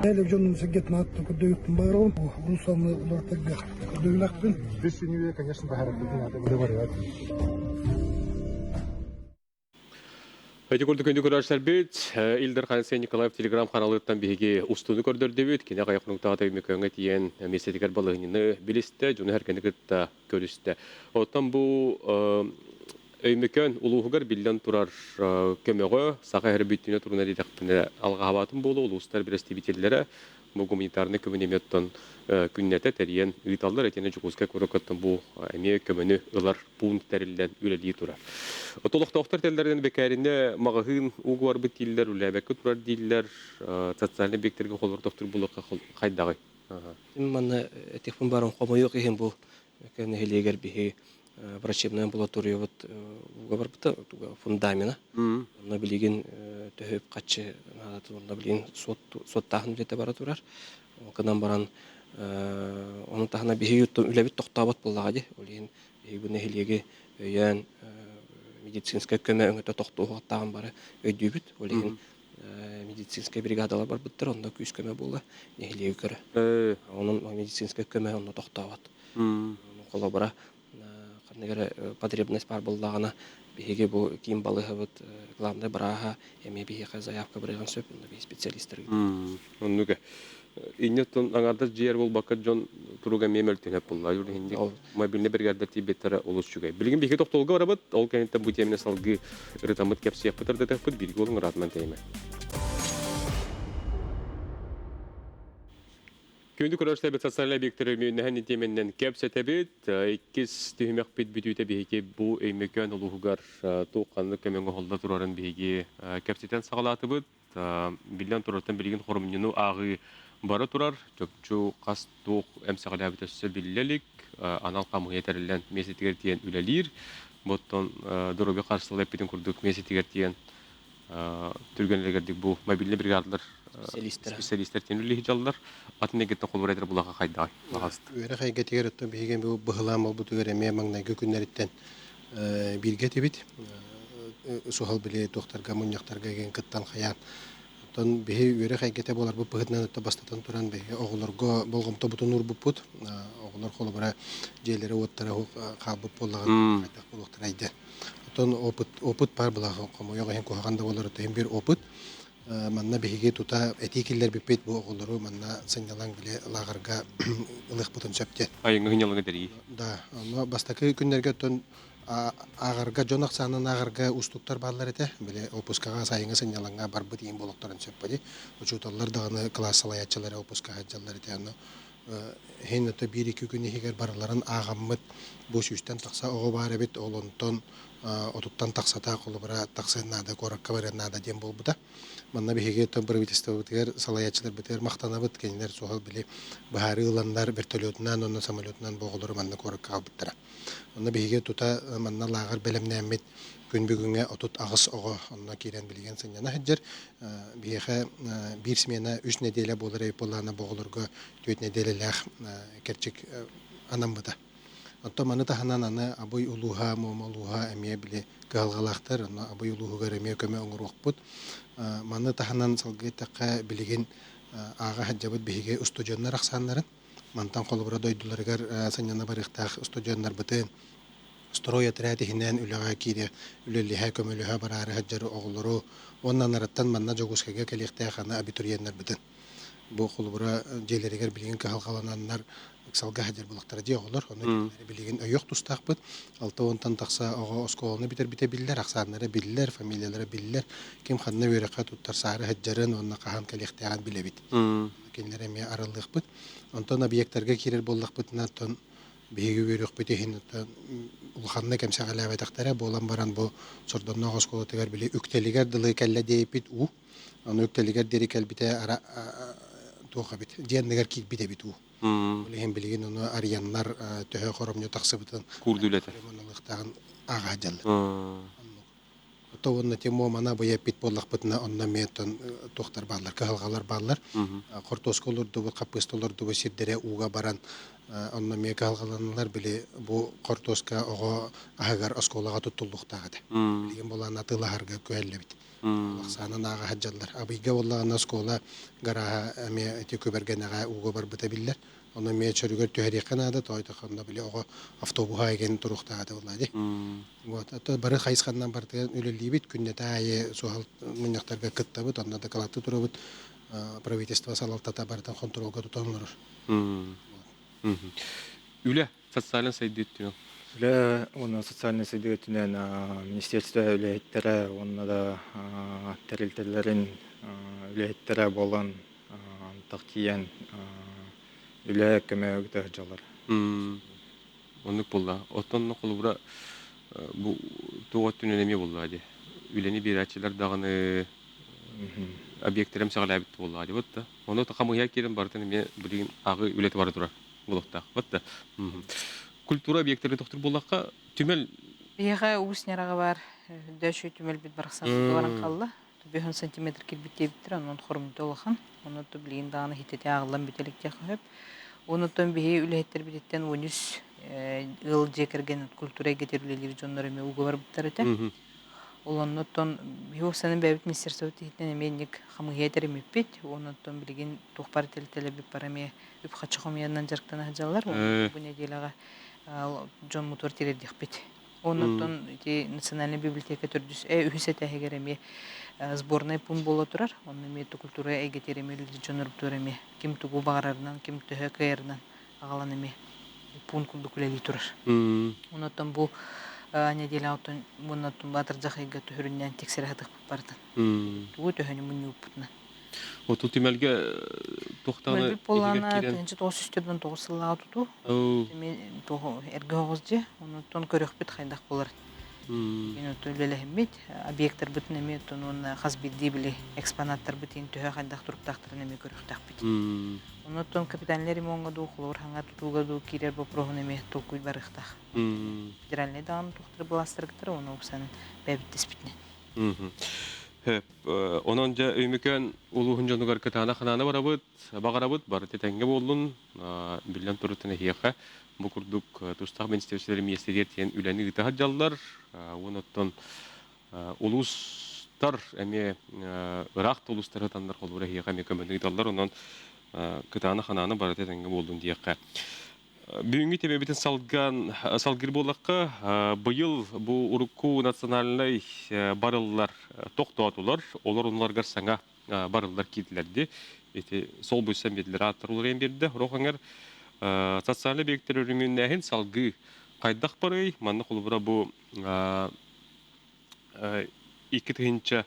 Әлі жонун сегет нааттын көдөйүктүн байрагын Русалны улартарга көдөйлакпын. Без сүнүбе, конечно, бахараттын аты бар. Эти курдук күндү көрөрсөрбүт, Ил Дархан Алексей Николаев телеграм каналыттан биһиги устууну көрдөрдүбүт. Кини аҕыйах хонуктааҕыта Өймөкөөҥҥө тиийэн миэстэтигэр балаһыанньаны билистэ, дьону эркэни кытта көрүстэ. Оттон бу Өймөкөөн улууһугар биллэн турар көмөҕө Саха сирэ бүттүүнэ туруна диэтэхпинэ алҕаһабаатын буолуо улуустар бэрэстэбиитэллэрэ бу гуманитарнай көмөнү эмиэ оттон күннэтэ тэрийэн ыыталлар. Итиэннэ Дьокуускай куораккаттан бу эмиэ көмөнү ылар пункт тэриллэн үлэлии турар. Олохтоохтор теллэринэн бэкээринэ маҕаһыын ууга барбыт дииллэр, үлээбэккэ турар дииллэр, социальнай объектарга холордохтур булуохха хайдаҕый? Манна этихпин баран хомойуох иһин бу нэһилиэгэр биһи врачебная амбулаториябыт ууга барбыта фундамена. Онно билигин төһө үп-харчы наадатын онно билигин суоттааһын үлэтэ бара турар. Ол гынан баран ону таһынан биһиги үлэбит тохтообот буоллаҕа дии. Ол иһин биһиги бу нэһилиэги өйөөн медицинскэй көмө өҥөтө тохтуохтааҕын бары өйдүүбүт. Ол иһин медицинскэй бригадалар барбыттар, онно күүс-көмө буолла нэһилиэги көрө. Онон медицинскэй көмө онно тохтообот. Холобура, ханнык эрэ потребность баар буоллаҕына, биһиги бу киин балыыһабыт главнай бырааһа эмиэ биһиэхэ заявка барыаҕын сөп, онно биһи специалистарга. Оннук. Инньэ оттон аҥаардас дьиэр буолбакка дьон туруга эмиэ мөлтөнөп буолла. Мобильный бригадалар тиийбиттэрэ олус үчүгэй. Билигин биһиги тохтолго барабыт, ол кэнниттэн бу тиэмэни салгыы ырытаммыт кэпсиэхпит, ырдатыахпыт, бииргэ буолуҥ, ыраатынан тэйимэ. Күндү көрөөччүлэрбит социальнай объектары мүннэһэн тиэмэннэн кэпсэтэбит. Иккис түһүмэхпит бүтүүтэ биһиги бу Өймөкөөн улууһугар туох ханнык көмө оҥоһулла турарын биһиги кэпсэтэн саҕалаатыбыт. Биллэн турартан билигин хорумньуну ааҕыы бара турар. Чопчу хас туох эмсэҕэлээбит өссө биллэ илик. Анал хамыыһыйа тэриллэн миэстэтигэр тиийэн үлэлиир. Оттон доруобуйа харыстабыла эппитин курдук миэстэтигэр тиийэн түргэн бу мобильный бригадалар специалистар тиэн үлэлии сылдьаллар. Атын эйгэттэн холобур этэр булаха хайдаҕай? Үөрэх эйгэтигэр оттон биһиги бу быһылаан буолбутугар эмиэ маҥнайгы күннэриттэн бииргэ этибит. Суһал били туохтарга мунньахтарга игин кыттан хайаан. Оттон биһи үөрэх эйгэтэ буоларбыт быһыытынан оттон бастатан туран биһиги оҕолорго болҕомтобутун уурбуппут. Оҕолор холобура дьиэлэрэ-уоттара хаалбыт буоллаҕына хайдах буолуохтарай диэн. Оттон опыт, опыт баар была хомойуох иһин куһаҕан да буолар иһин биир опыт. Манна биһиги тута этии киллэрбиппит бу оҕолору манна сынньалаҥ били лааҕырга ылыахпытын сөп диэн. Айыҥҥы сынньалаҥы тэрийии. Да, онно бастакы күннэргэ оттон ааҕарга дьон ахсаанын ааҕарга уустуктар бааллар этэ. Били опускаҕа сайыҥҥы сынньалаҥҥа барбыт иин буолуохтарын сөп били. Учууталлар даҕаны кылаас салайааччылара опуска сылдьаллар этэ. Онно иһин ото биир-икки күн иһигэр барыларын ааҕаммыт бу сүүстэн тахса оҕо баар эбит, ол онтон отуттан тахсата холобура тахсыан наада, куоракка барыан наада диэн буолбута. Манна биһиги оттон правительствобытыгар, салайааччыларбытыгар махтанабыт, кинилэр суһал били быһаарыы ыланнар вертолетунан уонна самолетунан бу оҕолору манна куоракка аҕалбыттара. Онно биһиги тута манна лааҕыр бэлэмнээммит күн бүгүҥҥэ 38 оҕо онно киирэн билигин сынньана сылдьар. Биһиэхэ биир смена үс нэдиэлэ буолар эбит буоллаҕына бу оҕолорго түөрт нэдиэлэлээх кэрчик анаммыта. Оттон маны таһынан аны Абый улууһа, Муома улууһа эмиэ били кыһалҕалаахтар, онно Абый улууһугар эмиэ көмө оҥоруохпут. Маны таһынан салгыы эттэххэ билигин ааҕа сылдьабыт биһиги устудьуоннар ахсааннарын. Мантан холобура дойдуларыгар сынньана барыахтаах устудьуоннарбытын строй отряд иһинэн үлэҕэ киирэ, үлэлиһэ, көмөлөһө бараары сылдьар оҕолору уонна анарыттан манна Дьокуускайга кэлиэхтээх аны абитуриеннарбытын. Бу холобура дьиэлэригэр билигин кыһалҕалананнар ыксалга сылдьар буолуохтара дии оҕолор. Ону кинилэри билигин өйүөх тустаахпыт. Алта уонтан тахса оҕо оскуоланы бүтэрбитэ биллэр, ахсааннара биллэр, фамилиялара биллэр. Ким ханна үөрэххэ туттарсаары сылдьарын уонна хаһан кэлиэхтээҕин билэбит. Кинилэри эмиэ араллыахпыт. Онтон объектарга киирэр буоллахпытына, оттон биһиги үөрүөхпүт иһин улаханнык эмсэҕэлээбэтэхтэрэ буолан баран бу Сордонноох оскуолатыгар били үктэлигэр дылы кэллэ диэбиппит уу. Ону үктэлигэр диэри кэлбитэ ара туох эбит дьиэ анныгар киирбит эбит уу. Ол иһин билигин ону арыйаннар төһө хоромньу тахсыбытын куурду үлэтэ. ылыахтааҕын ааҕа сылдьаллар. Ото уонна тем мана быйа эппит буоллахпытына онно эмиэ оттон туохтар бааллар, кыһалҕалар бааллар. Хортуоска олордубут, хаппыыста олордубут сирдэрэ ууга баран онно эмиэ кыһалҕаланаллар. Били бу хортуоска оҕо аһыгар оскуолаҕа туттуллуохтаах этэ. Билигин булаан атыылаһарга күһэллэбит. Ахсаанын ааҕа сылдьаллар. Абыйга буоллаҕына оскуола гарааһа эмиэ ити күбэргэнэҕэ ууга барбыта биллэр. Ону эмиэ чөрүгэр түһэриэххэ наада, тоойдохо онно били оҕо автобуһа эҥин туруохтаах этэ буоллаа дии. Вот, а бары хайысханнан барытыгар үлэлиибит, күннэтэ аайы суһал мунньахтарга кыттабыт, онно дакылааттыы турабыт, правительство салалтата барытын хонтуруолга тутан олорор. Үлэ социальнай сайдыы өттүнэн. Үлэ уонна социальнай сайдыы өттүнэн министерство үлэһиттэрэ уонна да тэрилтэлэрин үлэһиттэрэ буолан антах тиийэн үлэ көмө ыыта сылдьаллар. Оннук буолла. Оттон холобура Бу туох өттүнэн эмиэ буоллаҕа дии. Үлэни биэрээччилэр даҕаны объектар эмсэҕэлээбит буоллаҕа дии вот да. Ону хамыыһыйа киирэн барытын эмиэ билигин ааҕыы үлэтэ бара турар буолуохтаах. Вот да. Культура объектарын тохтуур буоллахха түмэл Биһиэхэ Уус Ньараҕа баар дөчүй түмэлбит барахсан баран хаалла. Бөһөн сантиметр кирбит диэбиттэр, онон хорумньута улахан. Онон билигин даҕаны хитэтэ ааҕыллан бүтэ иликтиэххэ сөп. Онуттан биһи үлэһиттэрбититтэн 13 ыал дьиэ кэргэн культура эйгэтигэр үлэлиир дьоннор эмиэ ууга барбыттар этэ. Ол оннуттан биһи уопсайынан бэйэбит министерствобыт иһитинэн эмиэ инник хамыыһыйа тэриммиппит. Онуттан билигин туох баар тэрилтэлэрбит бары эмиэ үп-харчы хомуйанан дьарыктана сылдьаллар. Бу нэдиэлэҕэ дьон мутугар тириэрдиэхпит. Оннуттан ити национальнай библиотека төрдүс үһүс этээһигэр эмиэ сборнай пункт буола турар. Онно эмиэ культура эйгэтигэр эмиэ үлэлиир дьоннорбутугар эмиэ ким тугу баҕарарынан, ким төһө кыайарынан аҕалан эмиэ пуун курдук үлэлии турар. Онуттан бу нэдиэлэҕэ оттон уонна Баатырдьах ыйга түһүрүннээн тиксэрэ сатыахпыт барытын. Тугу төһөнү мунньубуппутунан. Оту түмэлгэ туохтаҕына Түмэлбит буоллаҕына 1949 сыллааҕы тутуу. Эргэ оҕус дьиэ. Онуттан көрүөхпүт хайдах буолар. Оттон үлэлэһиммит объектарбытын эмиэ оттон уонна хас биирдии били экспонаттарбытын төһө хайдах туруктаахтарын эмиэ көрүөхтээхпит. Онуттан капитальнай ремоҥҥа дуу, холобур хаҥа тутууга дуу киирэр боппуруоһун эмиэ толкуй барыахтаах. Федеральнай даҕаны туохтары былаастаргытара уонна уопсайынан бэйэбит Сөп. Онон дьэ Өймөкөөн улууһун дьонугар кытаанах ханааны барабыт, баҕарабыт, бары тэҥҥэ буоллун. Биллэн турар эһиэхэ бу курдук тустаах министиэристибэлэр миэстэтигэр тиийэн үлэни ыыта сылдьаллар. Уон оттон улуустар эмиэ ыраах да улуустар сытаннар холобура эһиэхэ эмиэ көмөнү ыыталлар. Онон кытаанах ханааны барыта тэҥҥэ буоллун диэххэ. Бүгүҥҥү темэбитин салган салгыр буоллахха, быйыл бу урукку национальнай барыллар тохтоотулар, олор оннуларыгар саҥа барыллар киирдилэр Ити солбуйсан биэрдилэр, ааттар уларыйан биэрдэ. Сорох өҥөр социальнай объектар өрөмүөннээһин салгыы хайдах барый? Манна холобура бу 2000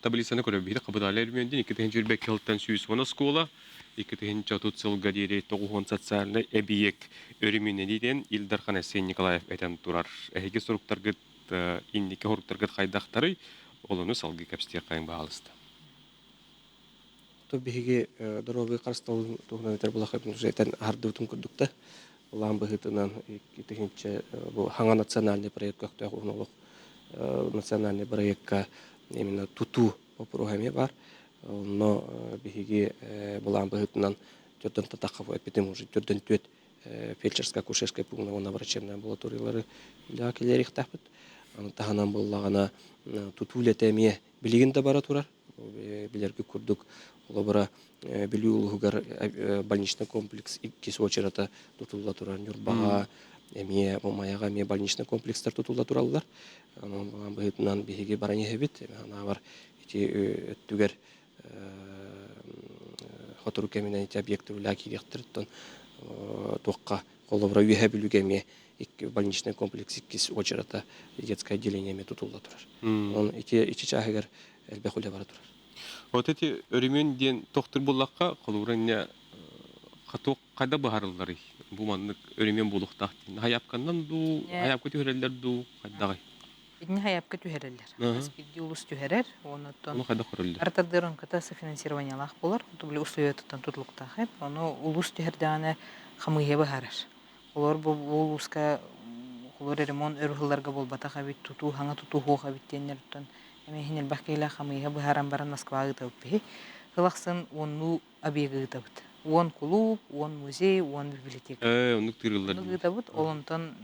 таблицаны көрөбүт. Хабытаалай өрөмүөндүн 2022 сылтан 110 оскуола, 2030 сылга диэри 90 социальнай эбийиэк өрөмүөннэнии диэн Ил Дархан Айсен Николаев этэн турар. Эһиги суруктаргыт инники хоруктаргыт хайдахтарый? Олону салгыы кэпсэтиэххэйин баһаалыста. То биһиги доруобуйа харыстабылын туһунан этэр булахпын уже этэн аһардыбытым курдук да улаан быһыытынан икки бу хаҥа национальный проект көхтөөх уһун олох национальный проекка именно тутуу боппуруоһа эмиэ баар. Онно биһиги былаан быһыытынан төрдөн татахха эппитим уже төрдөн түөт фельдшерско-акушерскай пууҥҥа уонна врачебнай амбулаториялары үлэҕэ киллэриэхтээхпит. Аны таһынан буоллаҕына тутуу үлэтэ эмиэ билигин да бара турар. Билэргит курдук, холобура, Бүлүү улууһугар больничный комплекс иккис уочарата тутулла турар. Ньурбаҕа эмиэ, Майаҕа эмиэ больничный комплекстар тутулла тураллар. Онон быһыытынан биһиги баран иһэбит. Анаабар ити өттүгэр сотору кэминэн ити объектар үлэҕэ киириэхтэр. Оттон туохха холобура Үөһээ Бүлүүгэ эмиэ больничный комплекс иккис уочарата детское отделение эмиэ тутулла турар. Онон ити ити чааһыгар элбэх үлэ бара турар. Вот эти өрөмүөн диэн тохтур буллахха, холобура инньэ туох хайда быһаарылларый? Бу маннык өрөмүөн буолуохтаах диэн. Хайаапканнан дуу, хайаапка түһэрэллэр дуу, хайдаҕый? Итини хайаапка түһэрэллэр. Хас биирдии улус түһэрэр, онуттан Ону хайдах көрөллөр? артардыырын кыта софинансированиелаах буолар. Били условиятыттан тутулуктаах эп. Ону улус түһэрдэҕинэ хамыыһыйа быһаарар. Олор бу улууска холор ремонт өр сылларга буолбатах эбит, тутуу хаҥа тутуу суох эбит диэннэр оттон эмиэ иһин элбэх киһилээх хамыыһа быһааран баран Москваҕа ыытабыт биһи. Сыл ахсын уоннуу объегы ыытабыт. Уон кулууп, уон музей, уон библиотека. Оннук тыырыллар Оннук ыытабыт. Ол онтон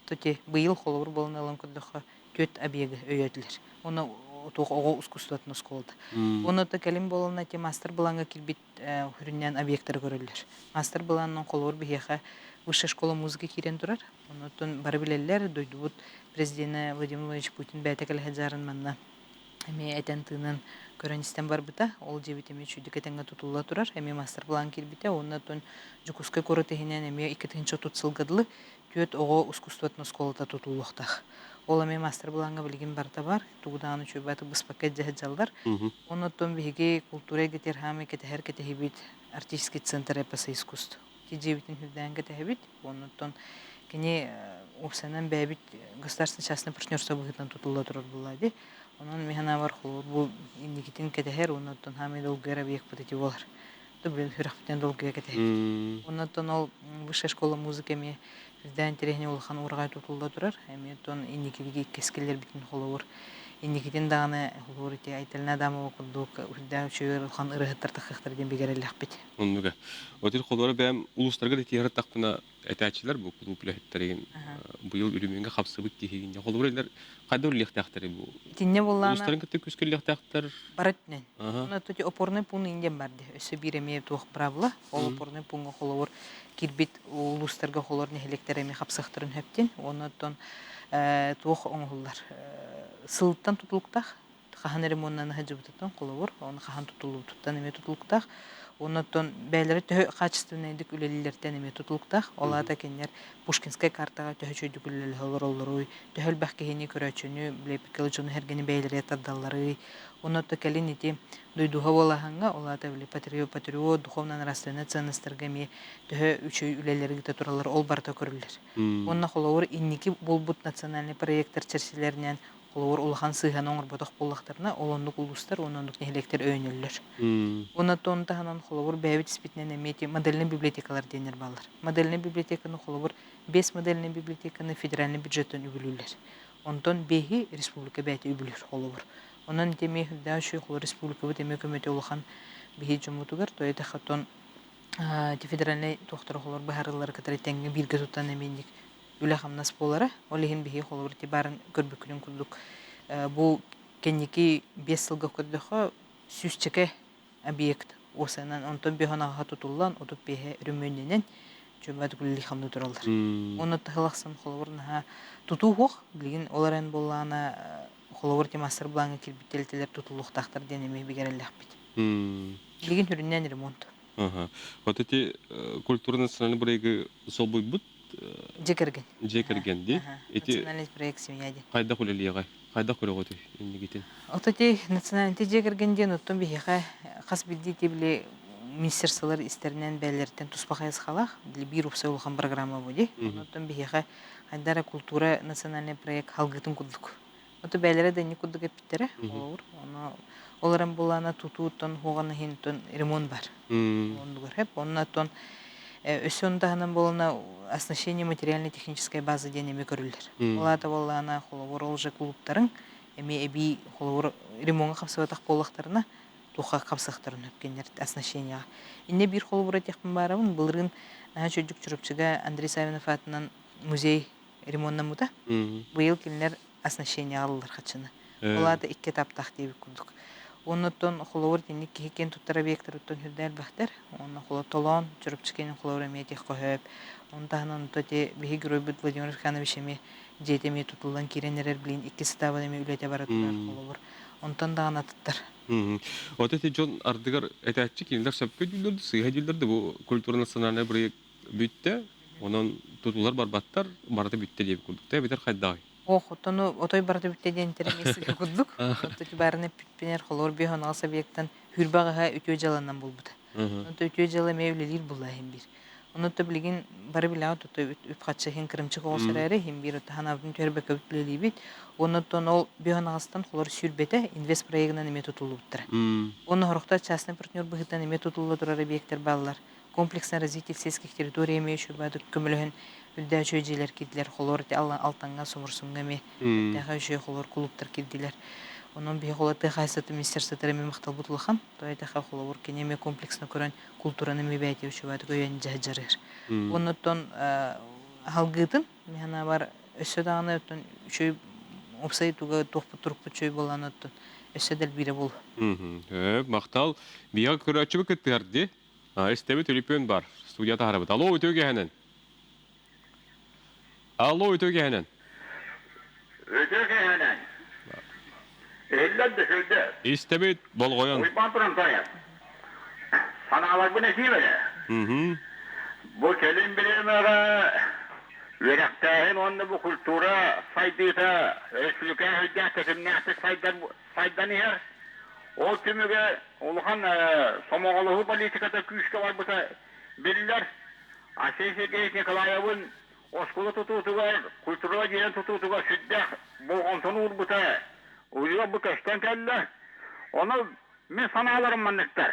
тоти быйыл холобур буолан ылан көрдөххө түөрт объегы өйөөтүлэр. Уонна туох оҕо искусствотын оскуолата. Уонна кэлин буолан эти мастер-былааҥҥа киирбит сүрүннээн объектары көрөллөр. Мастер-былаанынан холобур биһиэхэ Высшая школа музыки киирэн турар. Онуттан бары билэллэр, дойдубут президенэ Владимир Владимирович Путин бэйэтэ кэлэ сылдьарын манна эмиэ этэн-тыынан көрөн-истэн барбыта. Ол дьиэбит эмиэ үчүгдүк этэҥҥэ тутулла турар. Эмиэ мастер-план киирбитэ. Уонна оттон Дьокуускай куорат иһинэн эмиэ 2030 сылга дылы түөрт оҕо искусствотын оскуолата тутуллуохтаах. Ол эмиэ мастер-былааҥҥа билигин барыта бар. Тугу даҕаны үчүгэй быспакка илдьэ сылдьаллар. Оннуттан биһиги култуура эйгэтигэр хаамай кэтэһэр кэтэһибит артистический центр эпоса искусств. Ити дьиэбитин үрдээн кэтэһэбит. Оннуттан Кини уопсайынан бэйэбит государственно-частное партнерство быһыытынан тутулла турар буолла дии. Онон мин санаабар холобур бу инникитин кэтэһэр уонна оттон хаамай долгуйар объекпыт ити буолар. Блин, сүрэхпитинэн долгуйа кэтэһэбит. Онон ол высшая школа музыка эмиэ үрдээн интэриэһинэй улахан уораҕай тутулла турар. Эмиэ оттон инникиги кэскиллэрбитин холобур инникитин даҕаны холобур ити Айталина Адамова курдук үрдээн үчүгэй улахан ырыаһыттар тахыахтара диэн бигэрэллэхпит. Оннуга. Отир холобура бэйэм улуустарга да тиһэр этээччилэр бу кулууп үлэһиттэрин быйыл үрүмүҥҥэ хапсыбыт киһигин холобура илэр хайда үлэлиэхтээхтэрий бу Итиннэ буоллаана улуустарын кытта күүскэ үлэлиэхтээхтэр бары өттүнэн. Онно ити опорный пункт индиэн бар дии. Өссө биир эмиэ туох правила. Ол опорный пункка холобур киирбит улуустарга холор нэһилиэктэр эмиэ хапсыахтарын сөптүн. Онон туох оҥоһуллар сылтан тутулуктаах хаһан ремоннана сылдьыбытыттан холобур, оны хаһан тутуллубутуттан эмиэ тутулуктаах. Оннуттан бэйэлэрэ төһө качественнайдык үлэлииллэртэн эмиэ тутулуктаах. Ол аата кинилэр Пушкинскай картаҕа төһө үчүгэйдик үлэлэһэ олороллоруй, төһө элбэх киһини көрөөччүнү, билэпиккэ дьону сэргэни бэйэлэрэ тардалларый. Оннуттан кэлин ити дойдуга буолаһаҥҥа, ол аата били патриот, патриот, духовно-нравственнай ценностарга эмиэ төһө үчүгэй үлэлэри ыыта тураллар, ол барыта көрүллэр. Уонна холобур инники буолбут национальнай проектар чэрчилэринэн холобур улахан сыыһаны оҥорботох буоллахтарына, ол оннук улуустар уонна оннук нэһилиэктэр өйөнөллөр. Уонна ону таһынан холобур бэйэбит испитинэн эмиэ ити модельнай библиотекалар диэннэр бааллар. Модельнай библиотеканы холобур биэс модельнай библиотеканы федеральнай бюджеттан үбүлүүллэр. Онтон биэһи республика бэйэтэ үбүлүүр холобур. Онон ити эмиэ үрдээх үчүгэй холобур республикабыт эмиэ көмөтө улахан биһи дьоммутугар, то это ити федеральнай туохтара холобур быһаарыылары кытары тэҥҥэ бииргэ тутан эмиэ инник үлэ-хамнас буолара. Ол иһин биһиги холобур ити баарын көрбүккүнүн курдук бу кэнники 5 сылга көрдөххө сүүсчэкэ объект уосанан онтон бөһөн аҕаһа тутуллан 35-э өрөмүөннэнэн чөмөт үлэлии хамныы тураллар. Уонна таһылахсан холобур наһаа тутуу суох билигин ол эрэн буоллаҕына холобур ити мастер-плаҥҥа киирбит тэрилтэлэр тутуллуохтаахтар диэн эмиэ бигэрэллэхпит. Билигин сүрүннээн ремонт. Вот эти культура национальный бырайыгы солбуйбут Дьиэ кэргэн. Дьиэ кэргэн дии. Ити национальный проект семья диэн. Хайдах үлэлиэҕэй? Хайдах көрөҕүтүй иннигитин? Ото ити национальный дьиэ кэргэн диэн оттон биһиэхэ хас биирдии ити били министерстволар истэринэн бэйэлэриттэн туспа хайысхалаах биир уопсай улахан программа бу дии. Оттон биһиэхэ хайда эрэ культура национальный проект халгытын курдук. Ото бэйэлэрэ да инник курдук эппиттэрэ холобур. Ону ол эрэн булаана тутууттан хуоҕан иһин ремонт бар. Оннугар хэп. Онно оттон өссө ону таһынан буолана оснащение материально-технической база диэн эмиэ көрүллэр. Ол аата буоллаҕына холобур ол же кулууптарыҥ эмиэ эбии холобур ремоҥҥа хапсыбатах буоллахтарына туохха хапсыахтарын өпкеннэр оснащениеҕа. Иннэ биир холобура этиэхпин баарабын былырыын наһаа үчүгдүк Чурапчыга Андрей Савинов аатынан музей ремоннаммыта. Быйыл кинилэр оснащение ылаллар хаччыны. Ол аата икки этаптаах диэбит курдук. Оннуттан холобур итинник киһи киэн туттар объектарыттан үрдэ элбэхтэр. Уонна холо Толоон, Чурапчы киэнин холобур эмиэ этиэх көһөөп. Ону таһынан онто ити биһи геройбут Владимир Михайлович эмиэ дьиэтэ эмиэ тутуллан киирэн эрэр билигин иккис этабын эмиэ үлэтэ бара турар холобур. Онтон даҕаны атыттар. Вот эти дьон ардыгар этээччи кинилэр сөпкө дииллэр да, сыыһа дииллэр да бу культура национальный проект бүттэ, онон тутулар барбаттар, барыта бүттэ диэбит курдук. Тэ эбэтэр хайдаҕый? Ох, оттону отой барыта бүттэ диэн этэр курдук. Оттон баарына эппиппинэр холобур биэс он аҕыс объектан хүрбэ аҕыһа үтүө дьыаланан буолбута. Онто үтүө дьыала эмиэ үлэлиир буолла иһин биир. Онон билигин бары билэҕит ото үп-харчы иһин кырымчык оҕус эрээри иһин биир ото ханаабытын түһэрбэккэ үлэлиибит. Оннуттан ол биэс он аҕыстан холор сүүрбэтэ инвест проегынан эмиэ тутуллубуттара. Уонна сорохтор частный партнер быһыытынан эмиэ тутулла турар объектар бааллар. Комплексное развитие сельских территорий эмиэ үчүгэй көмөлөһөн үрдээ үчүгэй дьиэлэр киирдилэр. Холор ити Алтанга, Соморсуҥҥа эмиэ бэртээхэй үчүгэй холор кулууптар киирдилэр. Онон биһи холор тыа хаһаайыстыбатын министерствотыгар эмиэ махталбыт улахан. То этэхэ холобур кини эмиэ комплексно көрөн култуураны эмиэ бэйэтэ үчүгэйдик өйөөн дьаһдьарыыр. Оннуттан халгыытын мин санаабар өссө даҕаны оттон үчүгэй уопсай туга туохпут турукпут үчүгэй буолан оттон өссө да элбиирэ буолуо. Махтал. Биһиэхэ көрөөччүбүт кыттыһар дии. Истэбит төлөпүөн бар. Студия таһарабыт. Алло, үтүө киэһэнэн. Алло, үтүө киэһэнэн. Үтүө киэһэнэн. Иһиллэр да сүрдэ. Истэбит, болҕойон. Уйбаан туран тойон. Санааларбын этиим эрэ. Бу кэлин бириэмэҕэ үөрэхтээһин уонна бу культура сайдыыта республика үрдээх тэтимнээхтик сайдар сайдан иһэр. Ол түмүгэ улахан сомоҕолоһуу политиката күүскэ барбыта биллэр. Алексей Сергеевич Николаевын оскуола тутуутугар, культура дьиэтин тутуутугар сүрдээх болҕомтону уурбута уйуга бу көстөн кэллэ. Ону мин санааларым манныктар.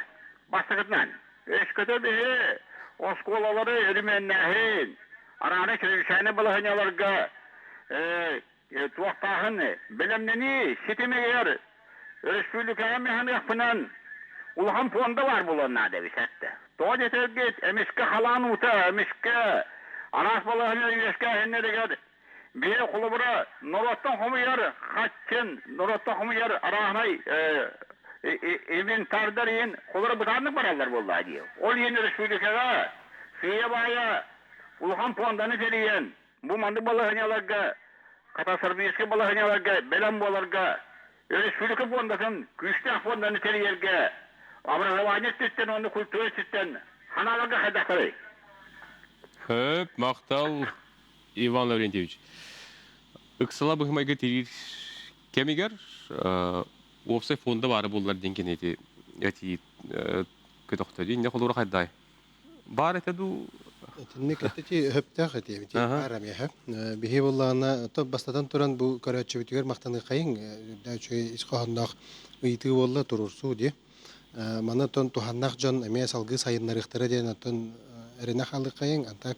Бастакытынан, өскөтө биһи оскуолалары өрүмүөннээһин, арааны чрезвычайнай балаһыанньаларга туохтааһын бэлэмнэнии ситимигэр өрөспүүбүлүкэҕэ механыахпынан улахан пуонда баар буолуон наада эбит эттэ. Тоҕо диэтэргит, эмискэ халаан уута, эмискэ араас балаһыанньа үөскээһиннэригэр биһи холобура норуоттан хомуйар хаччын, норуоттан хомуйар арааһынай инвентардар иһин холобура бытааннык бараллар буоллаа дии. Ол иһин өрөспүүбүлүкэҕэ сыыйа-баайа улахан пуонданы тэрийэн Бу маннык балаһыанньаларга, катастрофическай балаһыанньаларга бэлэм буоларга өрөспүүбүлүкэ пуондатын, күүстээх пуонданы тэрийэргэ образование өттүттэн уонна культура өттүттэн ханааларга хайдахтарый? Хөп, махтал, Иван Лаврентьевич. Ыксала быһымайга тириир кэмигэр уопсай фонда баара буоллар диэн кинити этии көтөхтө. Инне холура хайдай? Баар этэ дуу? Итинник эти өһөптөөх этиэбит баар эмиэхэ. Биһи буоллаҕына то бастатан туран бу көрөөччүбүтүгэр махтаныаххайыҥ. Үрдэ үчүгэй ис хоһоонноох ыйытыы буолла туруорсуу дии. Маны оттон туһаннаах дьон эмиэ салгыы сайыннарыахтара диэн оттон эрэнэ хаалыаххайыҥ. А так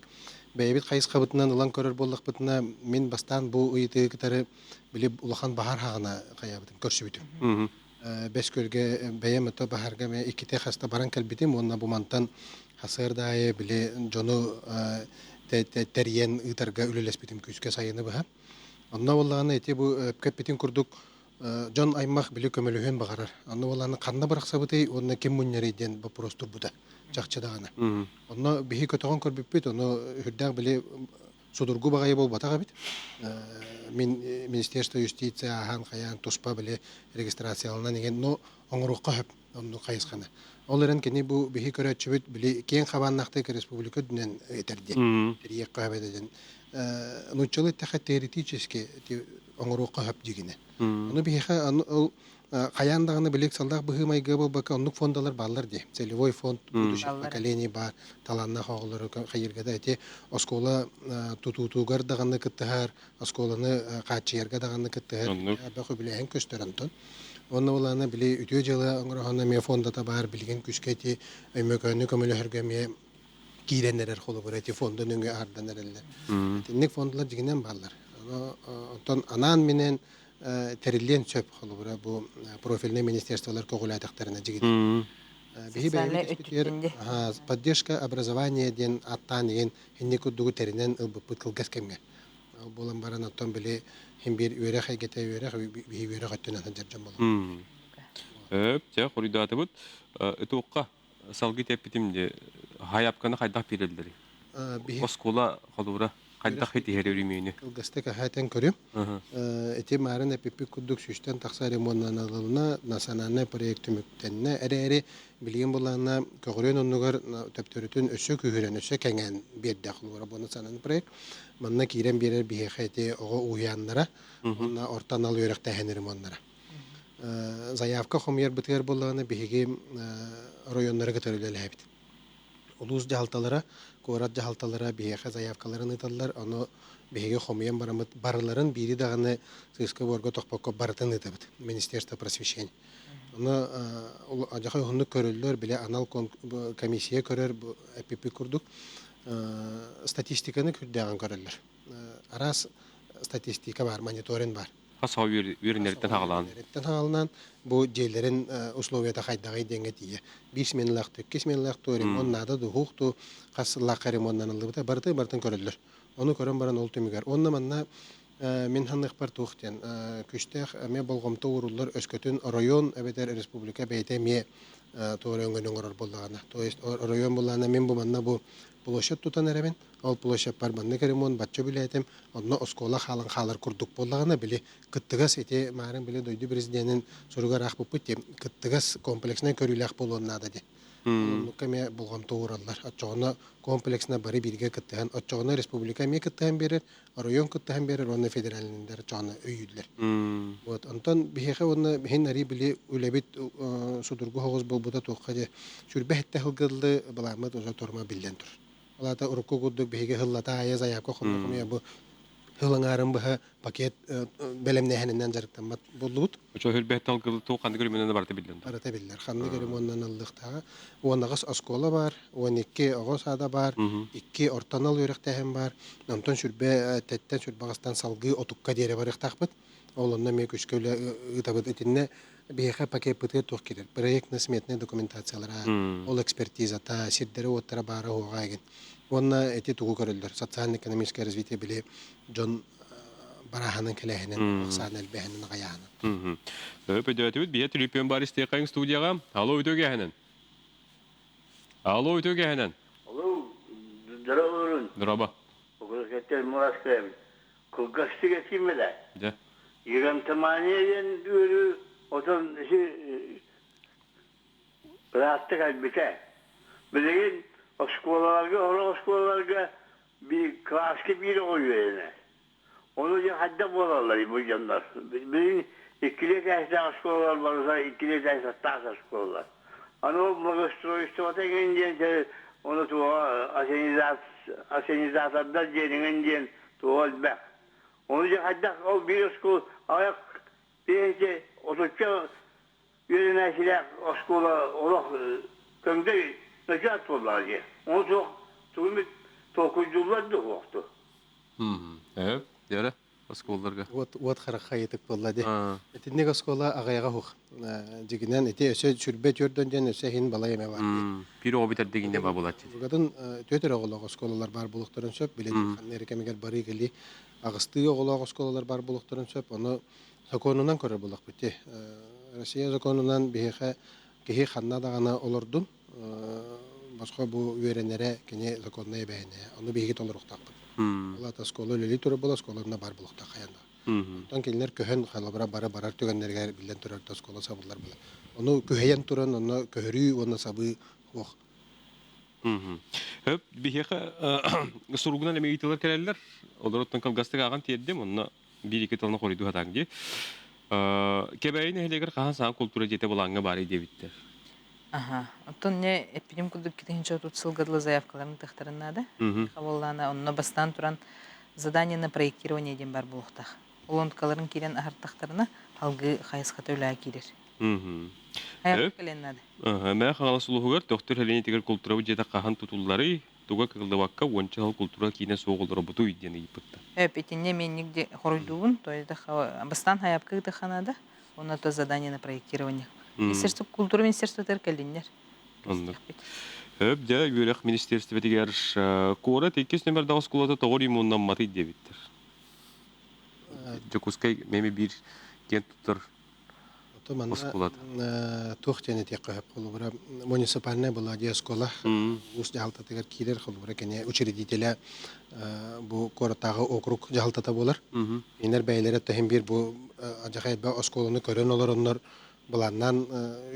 бэйэбит хайысхабытынан ылан көрөр буоллахпытына мин бастаан бу ыйытыгы кытары били улахан баһаар хаҕына хайаабытым көрсүбүтүм. Бэс Күөлгэ бэйэм ото баһарга эмэ иккитэ хаста баран кэлбитим уонна бу мантан хасыар аайы били дьону тэрийэн ыытарга үлэлэспитим күүскэ сайыны быһа. Онно буоллаҕына ити бу кэппитин курдук дьон аймах били көмөлөһүөн баҕарар. Онно буоллаҕына ханна бырахсабытый уонна ким мунньарый диэн боппуруос турбута чахчы даҕаны. Онно биһи көтөҕөн көрбүппүт, ону үрдээх били судургу баҕайы буолбатах эбит. Мин Министерство юстиции ааһан хайаан туспа били регистрацияланан иҥэн, но оҥоруохха сөп оннук хайысханы. Ол эрэн кини бу биһи көрөөччүбүт били киэҥ хабааннаахтык республика үрдүнэн этэр диэн тэрийиэххэ сөп этэ диэн. Нууччалыы эттэххэ теоретически оҥоруохха сөп дигинэ. Ону биһиэхэ ол хайаан даҕаны били ыксаллаах быһыы-майгы буолбакка оннук фондалар бааллар дии. Целевой фонд будущих поколений баар талааннаах оҕолору хайыырга да ити оскуола тутуутугар даҕаны кыттыһар, оскуоланы хааччыйарга даҕаны кыттыһар элбэх үбүлээһин көстөр онтон. Уонна улаана били үтүө дьыала оҥороһон эмиэ фондата баар билигин күүскэ ити Өймөкөөнү көмөлөһөргө эмиэ киирэн эрэр холобура ити фонда нөҥүө аһардан эрэллэр. Итинник фондалар дьиҥинэн бааллар. Онтон анаан-минээн тэриллиэн сөп холобура бу профильнай министерстволар көҕүлээтэхтэринэ дьигин. Биһи бэйэбит поддержка образования диэн аттаан иһин инник курдугу тэринэн ылбыппыт кылгас кэмҥэ. Ол буолан баран оттон били хин биир үөрэх эйгэтэ үөрэх биһи үөрэх өттүнэн сылдьар дьон буолабыт. Өп, чэ, хоруйдаатыбыт. Ытуохха салгыы тэппитим де хайапканы хайдах биэрэллэрий? Оскуола холуура хайдах итиһэр өрүмүөнү? Кылгастык аһаатан көрүм. Ити маарын эпиппит курдук сүүстэн тахса ремоннаналына национальнай проект түмүктэннэ эрээри билигин былаана көҕүрүөн оннугар төптөрүтүн өссө күүһүрэн өссө кэҥээн биэрдэ холуура бу национальный проект манна киирэн биэрэр биһиэхэ ити оҕо уһуйааннара уонна орто анал үөрэхтээһин ремоннара Заявка хомуйарбытыгар буоллаҕына биһиги оройуоннары кытары үлэлэһэбит. Улуус дьаһалталара, куорат дьаһалталара биһиэхэ заявкаларын ыыталлар, ону биһиги хомуйан бараммыт барыларын биири даҕаны сыыска-буорга тохпокко барытын ыытабыт Министерство просвещения. Ону адьаха уһуннук көрөллөр, бile анал комиссия көрөр эппиппит курдук статистиканы күрдээҕин көрөллөр. Араас статистика бар, мониторинг бар. Хас саҕа үөрэнэриттэн хаҕалаан. Үөрэнэриттэн хаҕалаан бу дьиэлэрин условията хайдаҕый диэҥҥэ тиийэ. Биир сменалаах туу, икки сменалаах туу, ремонт наада дуу, суох дуу, хас сыллаахха ремоннаналлыбыта барытын барытын көрөллөр. Ону көрөн баран ол түмүгэр. Уонна манна мин саныахпар туох диэн күүстээх эмиэ болҕомто ууруллар өскөтүн оройуон эбэтэр республика бэйэтэ эмиэ туора өҥөнү оҥорор буоллаҕына. То есть оройуон буоллаҕына мин бу манна бу площадь тутан эрэбин, Ол площадьпар маннык ремонт бачча үбүлээтим, онно оскуола хаалан хаалар курдук буоллаҕына, били кыттыгас ити маарын били дойду президенин суругар аахпыппыт дии, кыттыгас комплекснай көрүүлээх буолуон наада дии. Оннукка эмиэ болҕомто уураллар. Оччоҕуна комплексно бары бииргэ кыттыһан, оччоҕуна республика эмиэ кыттыһан биэрэр, оройуон кыттыһан биэрэр уонна федеральныйдар оччоҕуна өйүүллэр. Вот онтон биһиэхэ уонна иһин арыы били үлэбит судургу соҕус буолбута туохха дии сүрбэ сэттэ сылгыллы былааммыт уже торма биллэн турар. Ол аата урукку курдук биһиги сыллата аайы заявка хомуйа бу сыл аҥаарын быһа пакет бэлэмнээһининэн дьарыктаммат буоллубут. Очо хөлбөт талгылы туу ханнык ремоннан барыта биллэн. Барыта биллэр. Ханнык ремоннан ыллыахтааҕа. 18 оскуола баар, 12 оҕо саада баар, 2 орто анал үөрэхтээһин баар. Онтон сүрбэ тэттэн сүрбаҕастан салгыы отукка диэри барыахтаахпыт. Ол онно эмиэ күскэ үлэ ыытабыт. Итиннэ биһиэхэ пакеппытыгар туох киирэр? Проектно-сметнай документациялара, ол экспертизата, сирдэрэ-уоттара баара-суоҕа игин. Уонна ити тугу көрөллөр? Социально-экономическое развитие били дьон барааһынан кэлээһинин, ахсаан элбээһинин, аҕайааһынын. Өйдөтүбүт биһиэ түлүпүөн бар истиэхэҥ студияҕа. Алло, үтүө Алло, үтүө кэһэнэн. Алло, здорово. Здорово. Окурокеттер Мурасым. Кылгастык этиим элэ. Дьэ. Гигантомания диэн үөрүү отон ити ыраатта кэлбитэ. Билигин оскуолаларга, сорох оскуолаларга биир кылааска биир оҕо үөрэнэр. Ону дьэ хайдах буолаллар бу дьоннор? Билигин иккилии этээстээх оскуолалар барыта иккилии этээс таас оскуолалар. Аны ол благоустройствота эҥин диэн ону туоҕа ассенизатордар диэн эҥин диэн туоҕа элбэх. Ону дьэ хайдах ол биир оскуола аҕыйах тиһинчэ отучча үөрэнээччилээх оскуола олох көҥдөй ночоот буоллаҕа дии. Ону суох тугу эмит толкуйдууллар да суохту. Ээ, дьэрэ оскуолаларга. Уот уот харахха ыйытык буолла дии. Итинник оскуола аҕыйаҕа уһук. Дьигинэн ити өссө сүрбэ түөрдөн диэн өссө иһин балай эмэ бар дии. Пир оҕо бүтэрдигинне ба булаччы. Бугатын түөт эрэ оҕолоох оскуолалар баар буолуохтарын сөп. Билин ханна эрэ кэмигэр барыы кэлии аҕыстыы оҕолоох оскуолалар баар буолуохтарын сөп. Ону сокуонунан көрөр буоллахпыт дии. Россия сокуонунан биһиэхэ киһи ханна даҕаны олордун босхо бу үөрэнэрэ кини законнай эбээһинэһэ. Ону биһиги толоруохтаахпыт. Ол аата оскуола үлэлии турар буола, оскуола онно баар буолуохтаах хайаан да. Онтон кинилэр көһөн холобура бары барар түгэннэригэр биллэн турар да оскуола сабыллар буолар. Ону күһэйэн туран онно көһөрүү уонна сабыы суох. Хөп биһиэхэ суругунан эмиэ ыйытыылар кэлэллэр. Олороттон кылгастык ааҕан тиэрдим. Онно биир-икки тылынан хоруйдуу сатааҥ дии. Кэбээйи нэһилиэгэр хаһан саҥа култуура дьиэтэ былааҥҥа баарый диэбиттэр. Аха. Оттон не эппитим курдук китинчэ тут сылга дылы заявкаларын тыхтарын наада. Хабыллаана онно бастаан туран задание на проектирование диэн бар буолуохтаах. Ол онтукаларын киирэн аһартахтарына алгыы хайысхата үлэҕэ киирэр. Хайа кэлэн наада. Мээ Хаҥалас улууһугар Төхтүр сэлиэнньэтигэр култуура дьиэтэ хаһан тутулларый, туга кыаллыбакка уонча сыл култуура киинэ суох олоробутуй диэн ыйыппыттар. Эп итинне мен нигде хоруйдуубун, то есть бастаан хайапка ытыха надо, онно то задание на проектирование. Министерство культура министерствотыгар кэллиннэр. Оннук. Өп дьэ үөрэх министерствотигэр куорат иккис нөмердаах оскуолата тоҕо ремоннамматый диэбиттэр. Дьокуускай меми биир киэн туттар Ото манна туох диэн этиэххэ сөп холобура муниципальная была оскуола улуус дьаһалтатыгар киирэр холобура кини учредителэ бу куораттааҕы округ дьаһалтата буолар. Кинилэр бэйэлэрэ төһөн биир бу адьаха элбэх оскуоланы көрөн олороннор былааннаан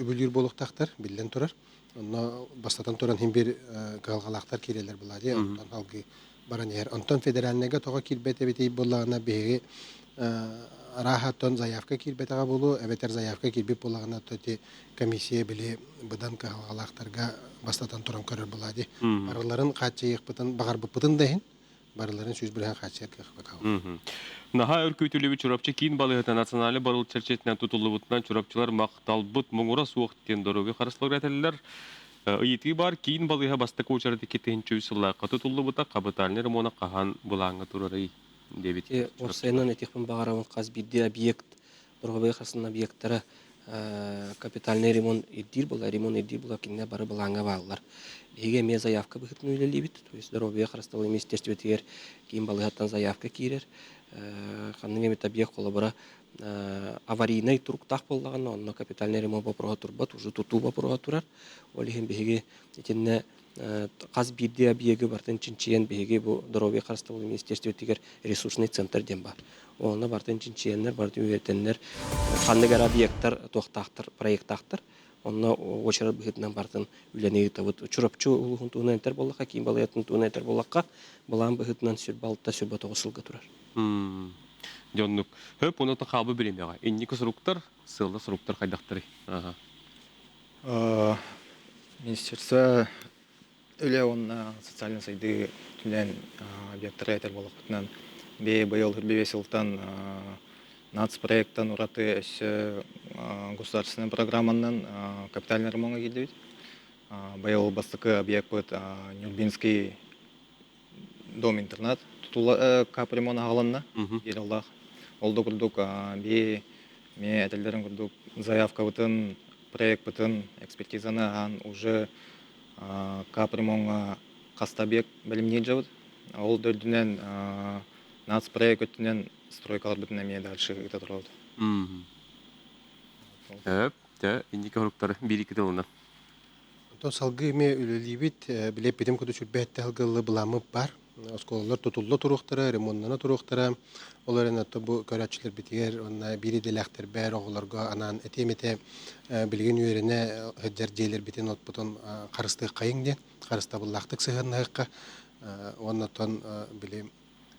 үбүлүүр буолуохтаахтар биллэн турар. Онно бастатан туран иһин биир кыһалҕалаахтар киирэллэр буолаа дии онтон салгыы баран иһэр. Онтон федеральнайга тоҕо киирбэт эбитий буоллаҕына биһиги арааһа оттон заявка киирбэтэҕэ буолуо эбэтэр заявка киирбит буоллаҕына то ити комиссия били быдан кыһалҕалаахтарга бастатан туран көрөр буолаа дии. Барыларын хааччыйыахпытын баҕарбыппытын да иһин барыларын 100% хааччыйар кыахпыт Наһаа өр күүтүлүбүт Чурапчы киин балыыһата национальнай барыл чэрчитинэн тутуллубутунан чурапчылар махталбыт муҥура суох диэн доруобуйа харыстабылыгар этэллэр. Ыйытыы баар, киин балыыһа бастакы уочарат 2003 сыллаахха тутуллубута, хапытальнай ремона хаһан былааҥҥа турарый диэбит. Уопсайынан этиэхпин баҕарабын хас биирдии объект, доруобуйа харыстабылын объектара капитальный ремонт ирдиир буолла, ремонт ирдиир буолла, кинилэр бары былааҥҥа бааллар. Биһиги эмиэ заявка быһыытынан үлэлиибит, то есть доруобуйа харыстабылын министерствотыгар киин балыыһаттан заявка киирэр. Ханнык эмит объект холобура аварийнай туруктаах буоллаҕына, онно капитальный ремонт боппуруоһа турбат, уже тутуу боппуруоһа турар. Ол иһин биһиги итиннэ хас биирдии объегы барытын чинчийэн биһиги бу доруобуйа харыстабылын министерствотыгар ресурсный центр диэн баар. Онно барытын чинчийэннэр, барытын үөрэтэннэр, ханнык эрэ объектар туохтаахтар, проектаахтар. Онно уочарат быһыытынан барытын үлэни ыытабыт. Чурапчы улууһун туһунан этэр буоллахха, киин балыйатын туһунан этэр буоллахха, былаан быһыытынан 26 29 сылга турар. Дьоннук. Хөп онон хаалбы бириэмэҕэ. Инники суруктар, сыалла суруктар хайдахтарый? Министерство Үлэ уонна социальнай сайдыы өттүнэн объектары этэр буоллахпытынан, бэйэ быйыл 25 сылтан нацпроектан ураты өссө государственнай программанан капитальный ремоҥҥа киирдибит. Быйыл бастакы объекпыт Нюрбинский дом-интернат тутула капремонт аҕаланна диэн Ол да курдук би ме этэллэрин курдук заявкабытын, проекпытын, экспертизаны аһаан уже капремоҥҥа хаста объект бэлэмниир дьабыт. Ол да үрдүнэн нацпроект өттүнэн стройкаларбытын эмиэ дальше ыыта турабыт. Өп, те инники хоруктар биир икки тылынан. Онтон салгыы эмиэ үлэлиибит. Билэппитим курдук сүрбэһэтте алгыллы былааммыт бар. Оскуолалар тутулла туруохтара, ремоннана туруохтара. Ол эрэн ото бу көрөөччүлэрбитигэр уонна биир идэлээхтэрбэр оҕолорго анаан этиэм этэ билигин үөрэнэ сылдьар дьиэлэрбитин отпутун харыстыаххайыҥ диэн харыстабыллаахтык сыһыаннаһыахха уонна оттон били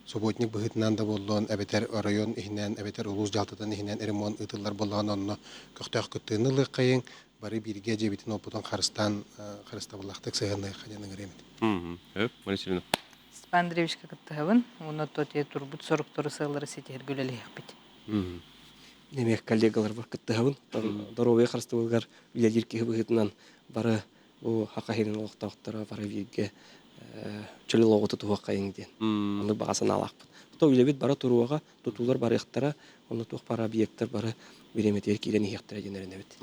субботник быһыытынан да буоллун эбэтэр оройуон иһинэн эбэтэр улуус дьаһалтатын иһинэн ремонт ыытыллар буоллаҕына онно көхтөөх кыттыыны ылыаххайыҥ бары бииргэ дьиэбитин уоппутун харыстаан харыстабыллаахтык сыһыаннаһыахха диэн ыҥырыам этэ. Мария Степан Андреевичка кыттыһабын уонна то турбут соруктары сыаллары ситиһэргэ үлэлиэхпит. Эмиэ коллегаларбар кыттыһабын. Доруобуйа харыстабылыгар үлэлиир киһи быһыытынан бары бу Саха сирин олохтоохторо бары бииргэ чөл олоҕу тутуһуоххайыҥ диэн. Оннук баҕа санаалаахпыт. То үлэбит бара туруоҕа, тутуулар барыахтара, онно туох баар объектар бары бириэмэтигэр киирэн иһиэхтэрэ диэн эрэнэбит.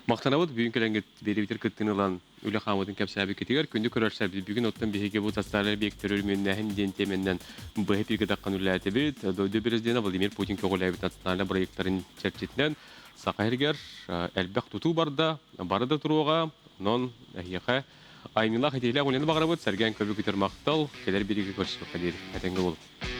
Махтанабыт бүгүн кэлэҥҥит биэриибитигэр кыттыыны ылан үлэ хаамыытын кэпсээбиккитигэр күндү көрөрсөрбүт бүгүн оттон биһиги бу социальнай объектары өрөмүөннээһин диэн тиэмэннэн быһа эфиргэ таххан үлэлээтибит. Дойду президенэ Владимир Путин көҕүлээбит национальнай бырайыактарын чэрчитинэн Саха сиригэр элбэх тутуу барда, бары да туруоҕа, онон эһиэхэ айымньылаах итиилээх үлэни баҕарабыт, сэргээн көбүкүтэр махтал, кэлэр биригэ көрсүөххэ диэри этэҥҥэ буолуҥ.